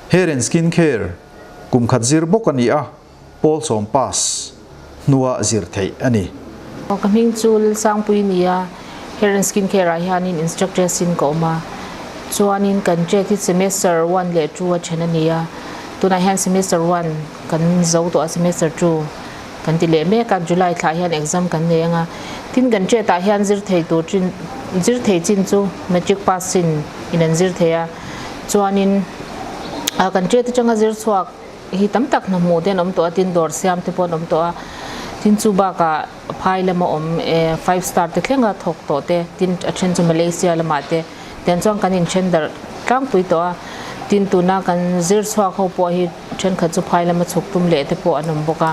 Speaker 8: Hair and Skin Care kum khat zir bawk a ni a, pawl sawm pass hnua zir theih a ni.
Speaker 10: Ka hming chu Lalsangpui ni a, Hair and Skin Care ah hianin instructress in ka awm a, chuanin kan trade hi semester one leh two a then a ni a, tunah hian semester one kan zo tawh a, semester two kan ti leh mek a, July thlah hian exam kan nei ang a, tin kan trade ah hian zir thei tur chin zir thei chin chu matric pass chin in an zir thei a, chuanin ah kan trade atanga zir chhuak hi tam tak hna hmuh te an awm tawh a, tin dawr siam te pawh an awm tawh a, tin chu bakah phai lama awm eh five star te thlenga thawk tawh te tin a then chu Malaysia lamah te tiang chuan kan inthen darh tlangpui tawh a, tin tuna kan zir chhuak ho pawh hi thenkhat chu phai lama chhuk tum leh te pawh an awm bawk a,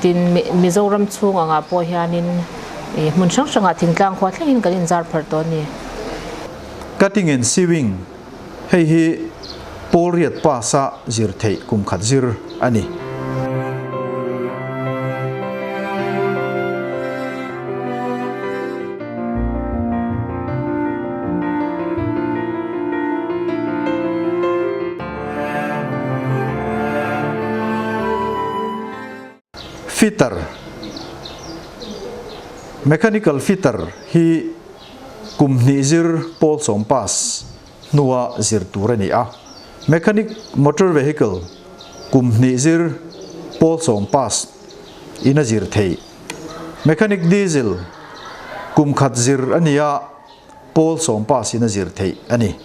Speaker 10: tin Mizoram chhung angah pawh hianin ih hmun hrang hrangah thingtlang khua thlengin kan inzar pharh tawh a ni.
Speaker 8: Cutting and sewing Hei hi pawl riat pass a zir theih kum khat zir a ni. Fitter, Mechanical fitter hi kum hnih zir pawl sawm pass hnua zir tur a ni a. Mechanic motor vehicle kum hnih zir pawl sawm pass in a zir theih. Mechanic diesel kum khat zir a ni a, pawl sawm pass in a zir theih a ni.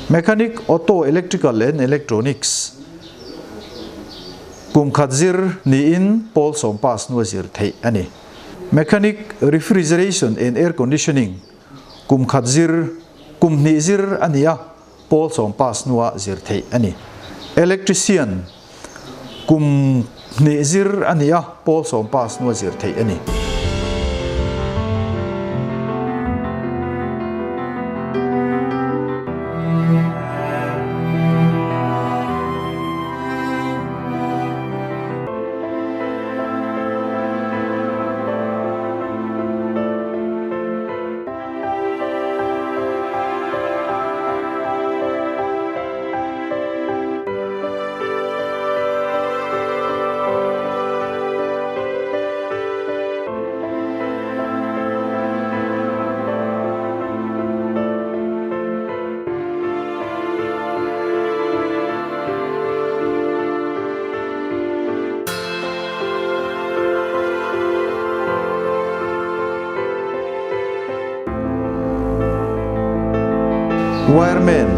Speaker 8: Mechanic auto electrical and electronics kum khat zir niin pawl sawm pass hnua zir theih a ni. Mechanic refrigeration and air conditioning kum khat zir, kum hnih zir a ni a, pawl sawm pass hnua zir theih a ni. Electrician kum hnih zir a ni a, pawl sawm pass hnua zir theih a ni. Wireman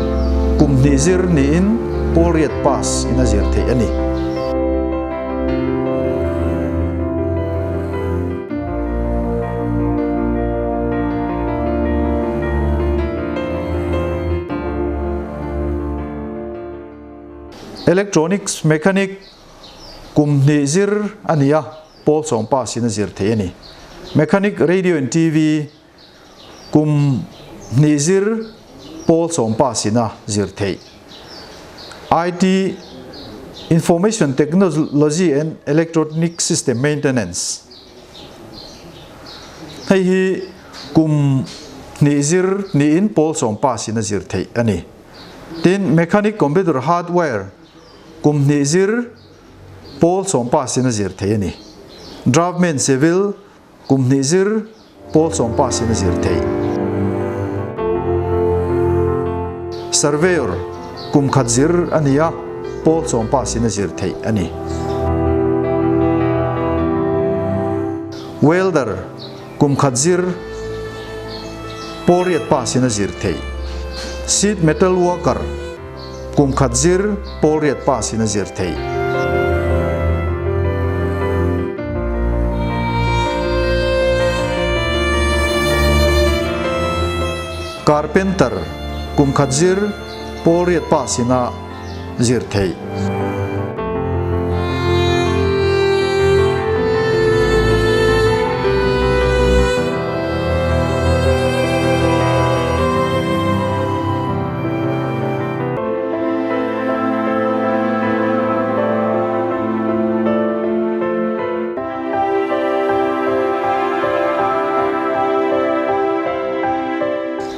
Speaker 8: kum hnih zir niin pawl riat pass in a zir theih a ni. Electronics mechanic kum hnih zir a ni a, pawl sawm pass in a zir theih a ni. Mechanic radio and TV kum hnih zir pawl sawm pass in a zir theih. IT Information Technology and Electronic System Maintenance hei hi kum Ni zir ni in pawl sawm pass in a zir theih a ni. Tin, mechanic computer hardware kum hnih zir pawl sawm pass in a zir theih a ni. Draftman civil kum hnih zir pawl sawm pass in a zir theih. Surveyor kum khat zir a ni a, pawl sawm pass in a zir theih a ni. Welder kum khat zir pawl riat pass in a zir theih. Sheet metal worker kum khat zir pawl riat pass in a zir theih. Carpenter kum khat zir pawl riat pass in a zir theih.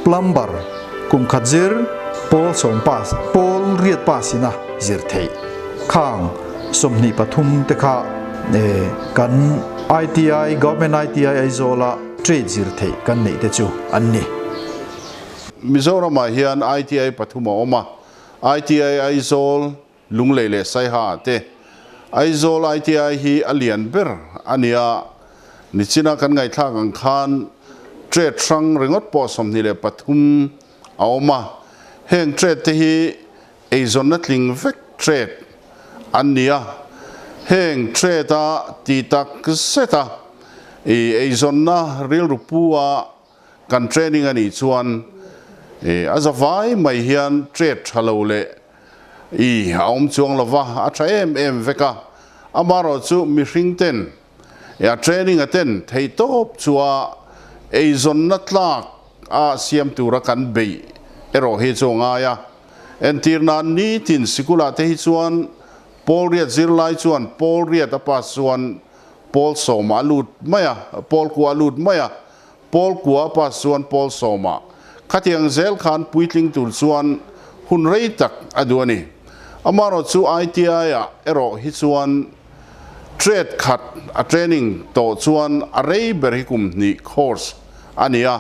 Speaker 8: Plumber kum khat zir pawl sawm pass pawl riat pass in a zir theih. Khang 23 te kha kan ITI Government ITI Aizawl a trade zir theih kan neih te chu an ni.
Speaker 9: Mizoramah hian ITI pathum a awm a, ITI Aizawl, Lunglei leh Saiha te. Aizawl ITI hi a lian ber a ni a, nichina kan ngaihthlak ang khan trade hrang ringawt pawh 23 a awm a, heng trade te hi eizawnna tling vek trade an ni a, heng trade a ti tak zet a, eizawnna rilru pu a kan training a nih chuan a zavai mai hian trade tha lo leh i a awm chuang lova, a tha em em vek a, amaherawh chu mihring ten a training a ten thei tawp chu a eizawnna tlak a siam tura kan beih erawh hi chu a ngai a, entir nan nitin sikula te hi chuan pawl riat zirlai chuan pawl riat a pass chuan pawl sawma a lut mai a, pawl kua a lut mai a, pawl kua a pass chuan pawl sawma khatiang zel khan puitling tur chuan hun rei tak a duh a ni. Amaherawh chu ITI ah erawh hi chuan trade khat a training tawh chuan a rei ber hi kum hnih course a ni a,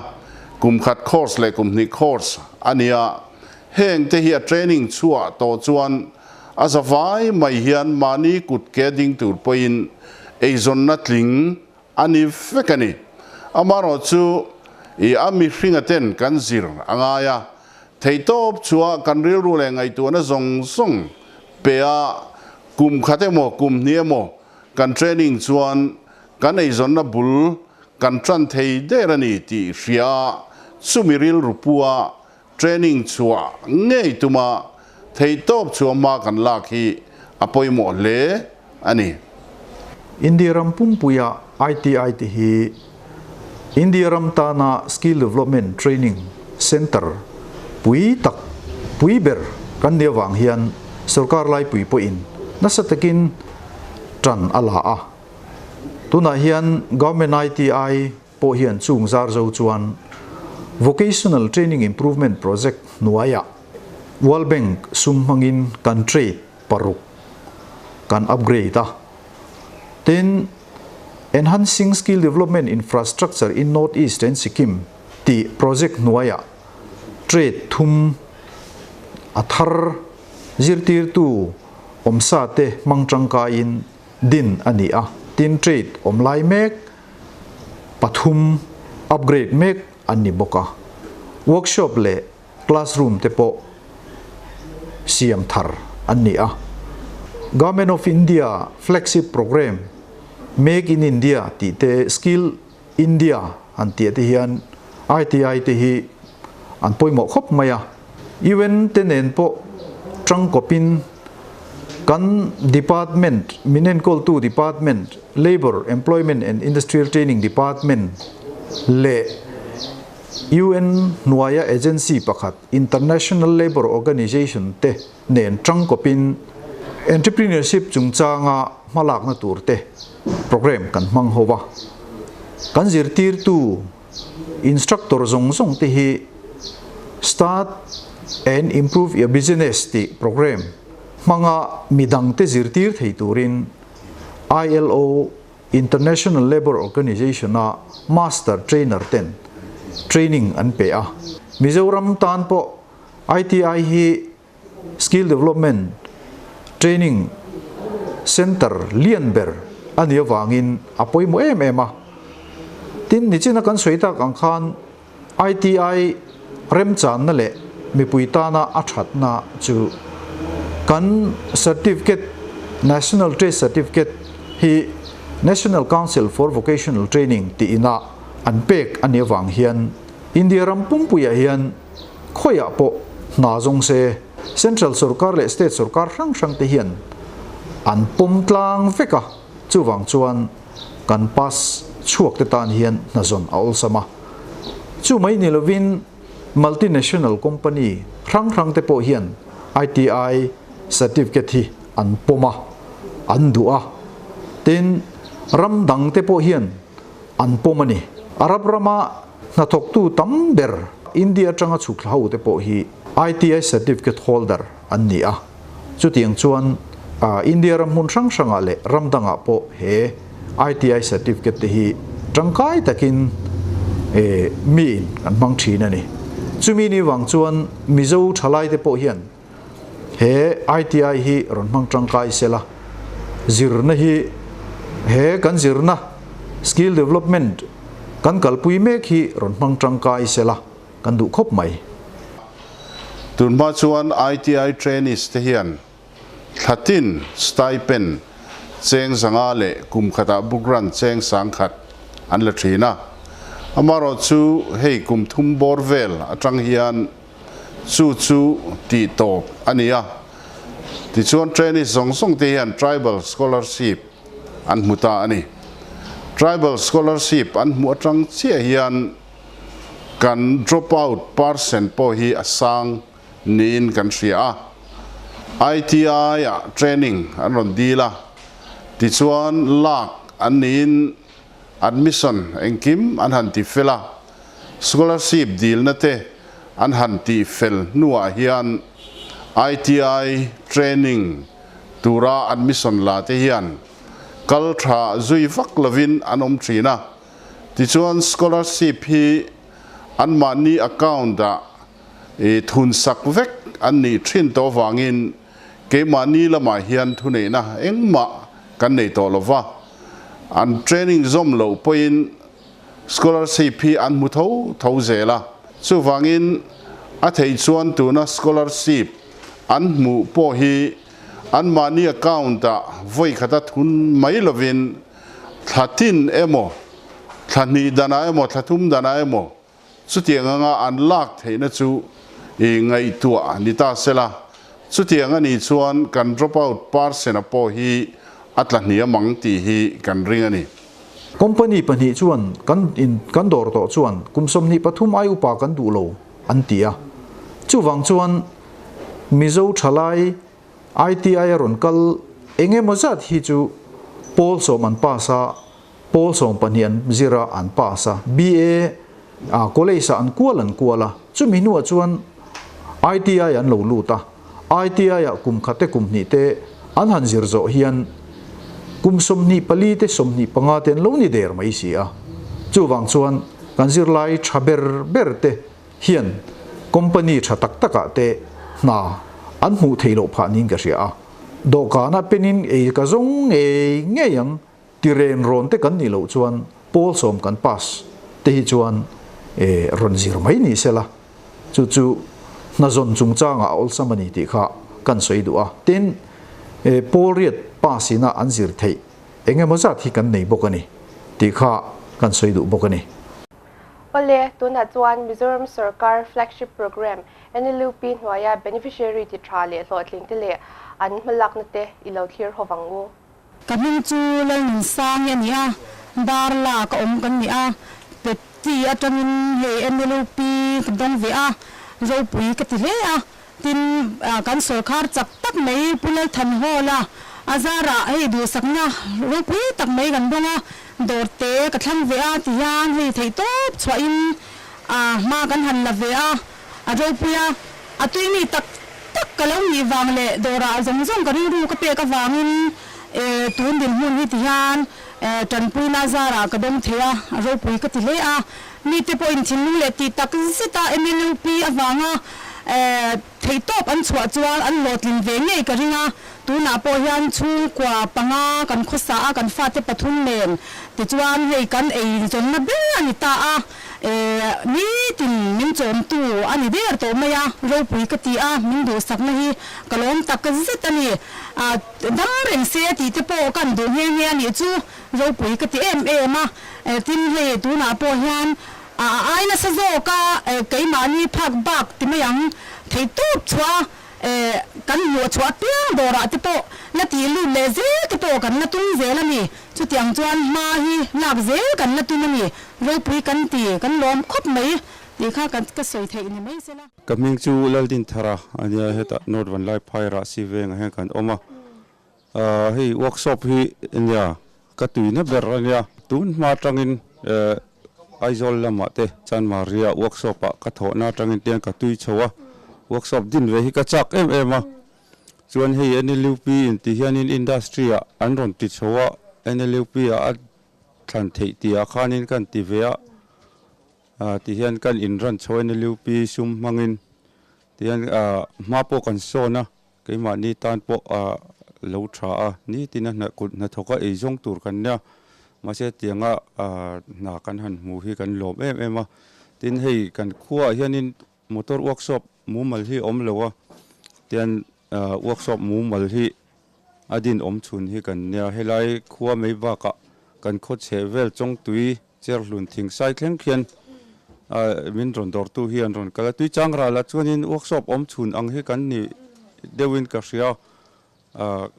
Speaker 9: kum khat course leh kum hnih course a ni a, heng te hi a training chhuah tawh chuan a zavai mai hian mahni kut ke ding tur pawhin eizawnna tling a ni vek a ni. Amaherawh chu i a mihringa ten kan zir a ngai a, theitawp chhuah kan rilru leh ngaihtuahna zawng zawng pe a, kum khat emaw kum hnih emaw kan training chuan kan eizawnna bul kan tan thei der a ni tih hria a, chumi rilru pu a training chhuah ngei tuma theitawp chhuah hma kan lak hi a pawimawh hle a ni.
Speaker 8: India ram pumpuia ITI te hi India ram tana Skill Development Training Centre pui tak pui ber kan nia wang hian sarkar lai pui pawhin nasa takin tan a la a. Tunah hian Government ITI pawh hian chung zar zo chuan Vocational Training Improvement Project hnuaiah World Bank sum hmangin kan trade paruk kan upgrade a. Tin, Enhancing Skill Development Infrastructure in North East and Sikkim ti project hnuaiah trade thum a thar zirtir tu awmsa te hmang tangkaiin din a ni a. Tin, trade awm lai mek pathum upgrade mek an ni bawk a. Workshop leh classroom te pawh siam thar an ni a. Government of India flagship program Make in India ti te Skill India an ti te hian ITI te hi an pawimawh khawp mai a. UN te nen pawh tangkawpin kan department min enkawl tu department Labour Employment and Industrial Training Department leh UN hnuaia agency pakhat International Labour Organization te nen tangkawpin entrepreneurship chungchanga hmalakna tur te program kan hmang ho wa. Kan zirtir tu Instructor zawng zawng te hi Start and Improve Your Business tih programme hmanga midangte zirtir thei turin ILO, International Labour Organization, a Master Trainer ten training an pe a. Mizoram tan pawh ITI hi Skill Development Training Centre lian ber a nih avangin a pawimawh em em a. Tin, nichina kan sawi tak ang khan ITI remchanna leh mipui tana a thatna chu kan certificate, National Trade Certificate hi National Council for Vocational Training tih ina an pek a nih avang hian India ram pumpuiah hian Khawiah pawh hna zawng se, Central sorkar leh State sorkar hrang hrang te hian an pawm tlang vek a, chuvang chuan kan pass chhuak te tan hian hna zawn a awlsam a. Chu mai ni lovin multinational company hrang hrang te pawh hian ITI certificate hi an pawm a, an duh a. Tin, ram dang te pawh hian an pawm a ni. Arab rama Hnathawktu tam ber India atanga chhuk thla ho te pawh hi ITI certificate holder an ni a, chutiang chuan India ram hmun hrang hrangah leh ram dangah pawh he ITI certificate te hi tangkai takin miin an hmang thin a ni. Chumi ni vang chuan Mizo thalai te pawh hian he ITI hi rawn hmang tangkai sela, zirna hi he kan zirna skill development kan kalpui mek hi rawn hmang tangkai sela kan duh khawp mai.
Speaker 9: Tunhma chuan ITI trainees te hian thlatin stipend cheng zanga leh kum khatah book run cheng sangkhat an la thin a, amaherawhchu hei kum thum bawr vel atang hian Chu chu tih tawp a ni a. Tichuan trainees zawng zawng te hian Tribal Scholarship an hmu ta a ni. Tribal Scholarship an hmuh atang chiah hian kan drop out percent pawh hi a sang niin kan hria a. ITI ah training an rawn dil a, tichuan lak an niin admission engkim an han ti fel a. Scholarship dilna te an han tih fel hnuah hian ITI training tura admission la te hian kal tha zui vak lovin an awm thin a. Tichuan scholarship hi anmahni account ah thun sak vek an nih thin tawh avangin keimahni lamah hian thuneihna engmah kan nei tawh lova, an training zawm loh pawhin Scholarship hi an hmu tho tho zel a, chuvangin a theih chuan tuna scholarship an hmuh pawh hi anmahni account ah vawi khata thun mai lovin thla tin emaw, thla hnih danah emaw, thla thum danah emaw chutiang anga an lak theihna chu i ngaihtuah ni ta sela, chutiang a nih chuan kan drop out percent-a pawh hi a tla hniam ang tih hi kan ring a ni.
Speaker 8: Company pahnih chuan kan in kan dawr tawh chuan kum 23 ai upa kan duh lo an ti a. Chuvang chuan Mizo thalai ITI a rawn kal eng emaw zat hi chu pawl sawm an pass a, pawl 12 an zir a an pass a, BA ah college ah an kual an kual a, chumi hnuah chuan ITI an lo lut a. ITI ah kum khat te kum hnih te an han zir zawh hian kum 24 te 25 te an lo ni der mai si a. Chuvang chuan kan zirlai tha ber ber te hian company tha tak tak ah te hna an hmuh theih loh phah niin ka hria a. Dawhkan ah penin ei ka zawng ngei ngei ang ti ren rawn te kan nih loh chuan pawl sawm kan pass te hi chuan rawn zir mai ni sela chu chu hna zawn chungchangah a awlsam a ni tih kha kan sawi duh a. Tin, pawl riat pass ina an zir theih eng emaw zat hi kan nei bawk a ni tih kha kan sawi duh bawk a ni.
Speaker 1: Awle, tunah chuan Mizoram sorkar flagship programme NLUP hnuaia beneficiary ti tha leh hlawhtling te leh an hmalakna te i lo thlir ho vang u.
Speaker 11: Ka hming chu Lalnunsangi a ni a, Darla ka awm kan ni a, Pepti atangin hei NLUP ka dawng ve a, ropui ka ti hle a, tin kan sawrkhar chak tak mai Pu Lalthanhawla. A zarah hei duhsakna ropui tak mai kan dawng a, dawr te ka thlang ve a ti hian hei theihtawp chhuahin a hma kan han la ve a, a ropui a, a tui mi tak tak ka lo nih vang leh dawrah zawng zawng ka rilru ka pek avangin tun dinhmun hi ti hian tanpuina zarah ka dawng thei a, a ropui ka ti hle a. Mite pawhin thinlung leh tih tak zeta MLUP avanga Theihtawp an chhuah chuan an hlawhtlin ve ngei ka ring a, tunah pawh hian chhungkua panga kan khawsa a, kan fate pathum nen tichuan hei kan ei zawnna ber a ni ta a, nitin min chawmtu a ni der tawh mai a, ropui ka ti a, min duhsakna hi ka lawm tak zet a ni. Dam reng se tih te pawh kan duh nghe nghe a nih chu ropui ka ti em em a, tin hei tunah pawh hian A ai nasa zawk a, keimahni phak bak ti mai ang, theihtawp chhuah a, kan hmuh chhuah apiang dawrah te pawh la tih lut leh zel te pawh kan la tum zel a ni. Chutiang chuan hma hi lak zel kan la tum a ni. Ropui kan ti, kan lawm khawp mai tih kha ka sawi theih ni mai sela.
Speaker 12: Ka hming chu Laldinthara a nia, hetah North Vanlaiphai Rahsi vengah hian kan awm a. Hei workshop hi nia ka tuina ber a nia. Tun hma atangin Aizawl lamah te Chanmaria workshop ah ka thawhna atangin tiang ka tui chho a. Workshop din ve hi ka chak em em a. Chuan hei NLUP in ti hianin industry ah an rawn ti chho a, NLUP ah a thlan theih tih ah khanin kan ti ve a. Ti hian kan inran chho NLUP sum hmangin tihian hma pawh kan sawn a. Keimahni tan pawh a lo tha a, nitin a hna kut hnathawk a ei zawng tur kan nia. Mahse tianga hna kan han hmu hi kan lawm em em a. Tin hei kan khuaah hianin motor workshop mumal hi a awm lo a, tian workshop mumal hi a din awm chhun hi kan nia. Helai khua mai bakah kan khaw chheh vel chawngtui Cherhlun thingsai thleng khian min rawn dawrtu hi an rawn kal a, Tuichang ralah chuanin workshop awm chhun ang hi kan ni deuhin ka hria a,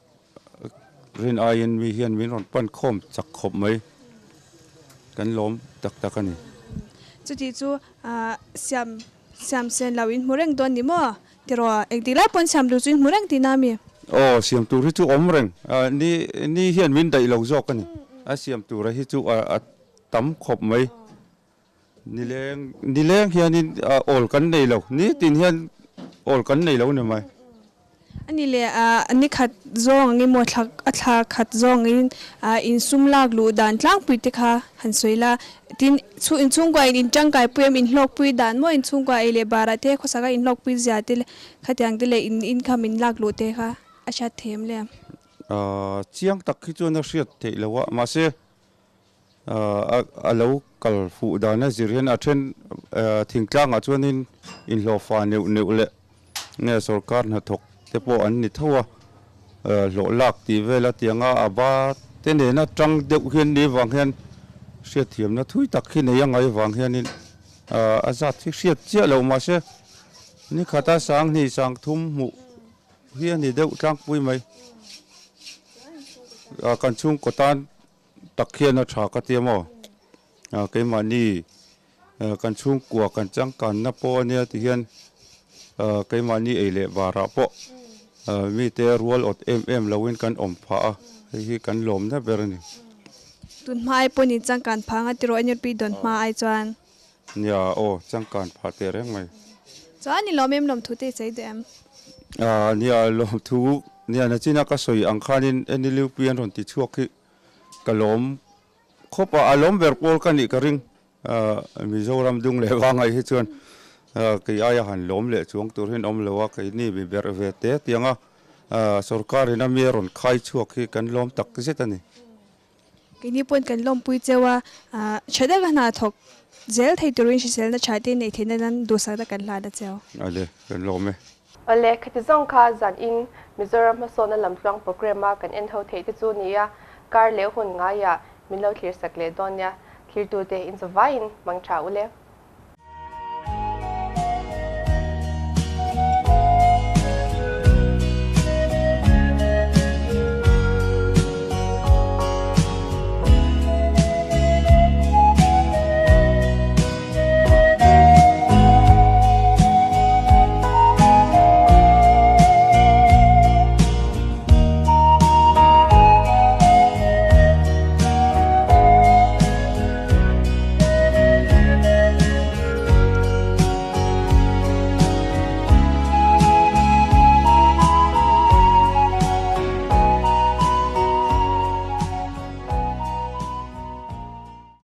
Speaker 12: rin aiin mi hian min rawn pan khawm chak khawp mai, kan lawm tak tak a ni.
Speaker 13: Chuti chu siam siam sen lo in hmu reng dawn ni maw? Tiraw engtik lai pawn siam tur chu in hmu reng tihna ami?
Speaker 12: Aw siam tur hi chu awm reng, ni ni hian min daih lo zawk a ni. A siam tura hi chu a tam khawp mai. Nileng nileng hianin awl kan nei lo, nitin hian awl kan nei lo ni mai.
Speaker 13: A ni leh ni khat zawng angin maw thla a thla khat zawng angin insum lak luh dan tlangpui te kha han sawi la. Tin, chhu inchhungkua in intangkaipui em, inhlawkpui dan maw inchhungkua ei leh barah te khawsaka inhlawkpui zia te leh khatiang te leh in income in lak luh te kha a hriat thei em le?
Speaker 12: Chiang tak hi chuan a hriat theih lo a, mahse a lo kal fuh dan a zir hian a then thingtlangah chuanin inhlawhfa neuh neuh leh nge sorkar hnathawk te pawh an ni tho a, hlawh lak tih vel a tiang a, a ba te nena tang deuh hian ni vang hian hriatthiamna thui tak hi nei a ngai vang hianin a zat hi hriat chiah loh mahse ni khata sang hnih sang thum hmuh hi a ni deuh tlangpui mai. Kan chhungkaw tan tak hian a tha ka ti a maw? Keimahni Kan chhungkua kan changkanna pawh a nia ti hian keimahni ei leh barah pawh mite rual awt em em loin kan awm phah a, hei hi kan lawmna ber a ni.
Speaker 13: Tun hma ai pawhin changkan phah anga tiraw NLP dawn hma ai chuan?
Speaker 12: Nia aw, changkan phah teh reng mai.
Speaker 13: Chuan i lawm em lawmthu te i chei duh em?
Speaker 12: Nia lawmthu, nia nachina ka sawi ang khanin NLUP an rawn ti chhuak hi ka lawm khawp a, a lawm ber pawl ka nih ka ring. Mizoram dung leh vangai hi chuan kei aia han lawm leh chuang tur hian awm lo a, keini mi berh ve te tiang a sorkar in a mi a rawn khai chhuak hi kan lawm tak zet a ni.
Speaker 13: Keini pawhin kan lawmpui cheu a, tha deuh a hna thawk zel thei turin hriselna tha te neih theihna nan duhsakna kan hlan a cheu.
Speaker 12: Ale, kan lawm e.
Speaker 1: Awle, khati zawng kha zan in Mizoram hmasawnna lamtluang programme a kan en ho theih te chu nia, kar leh hun ngaiah min lo thlir sak leh dawn nia, thlir tute in zavaiin mang tha u le.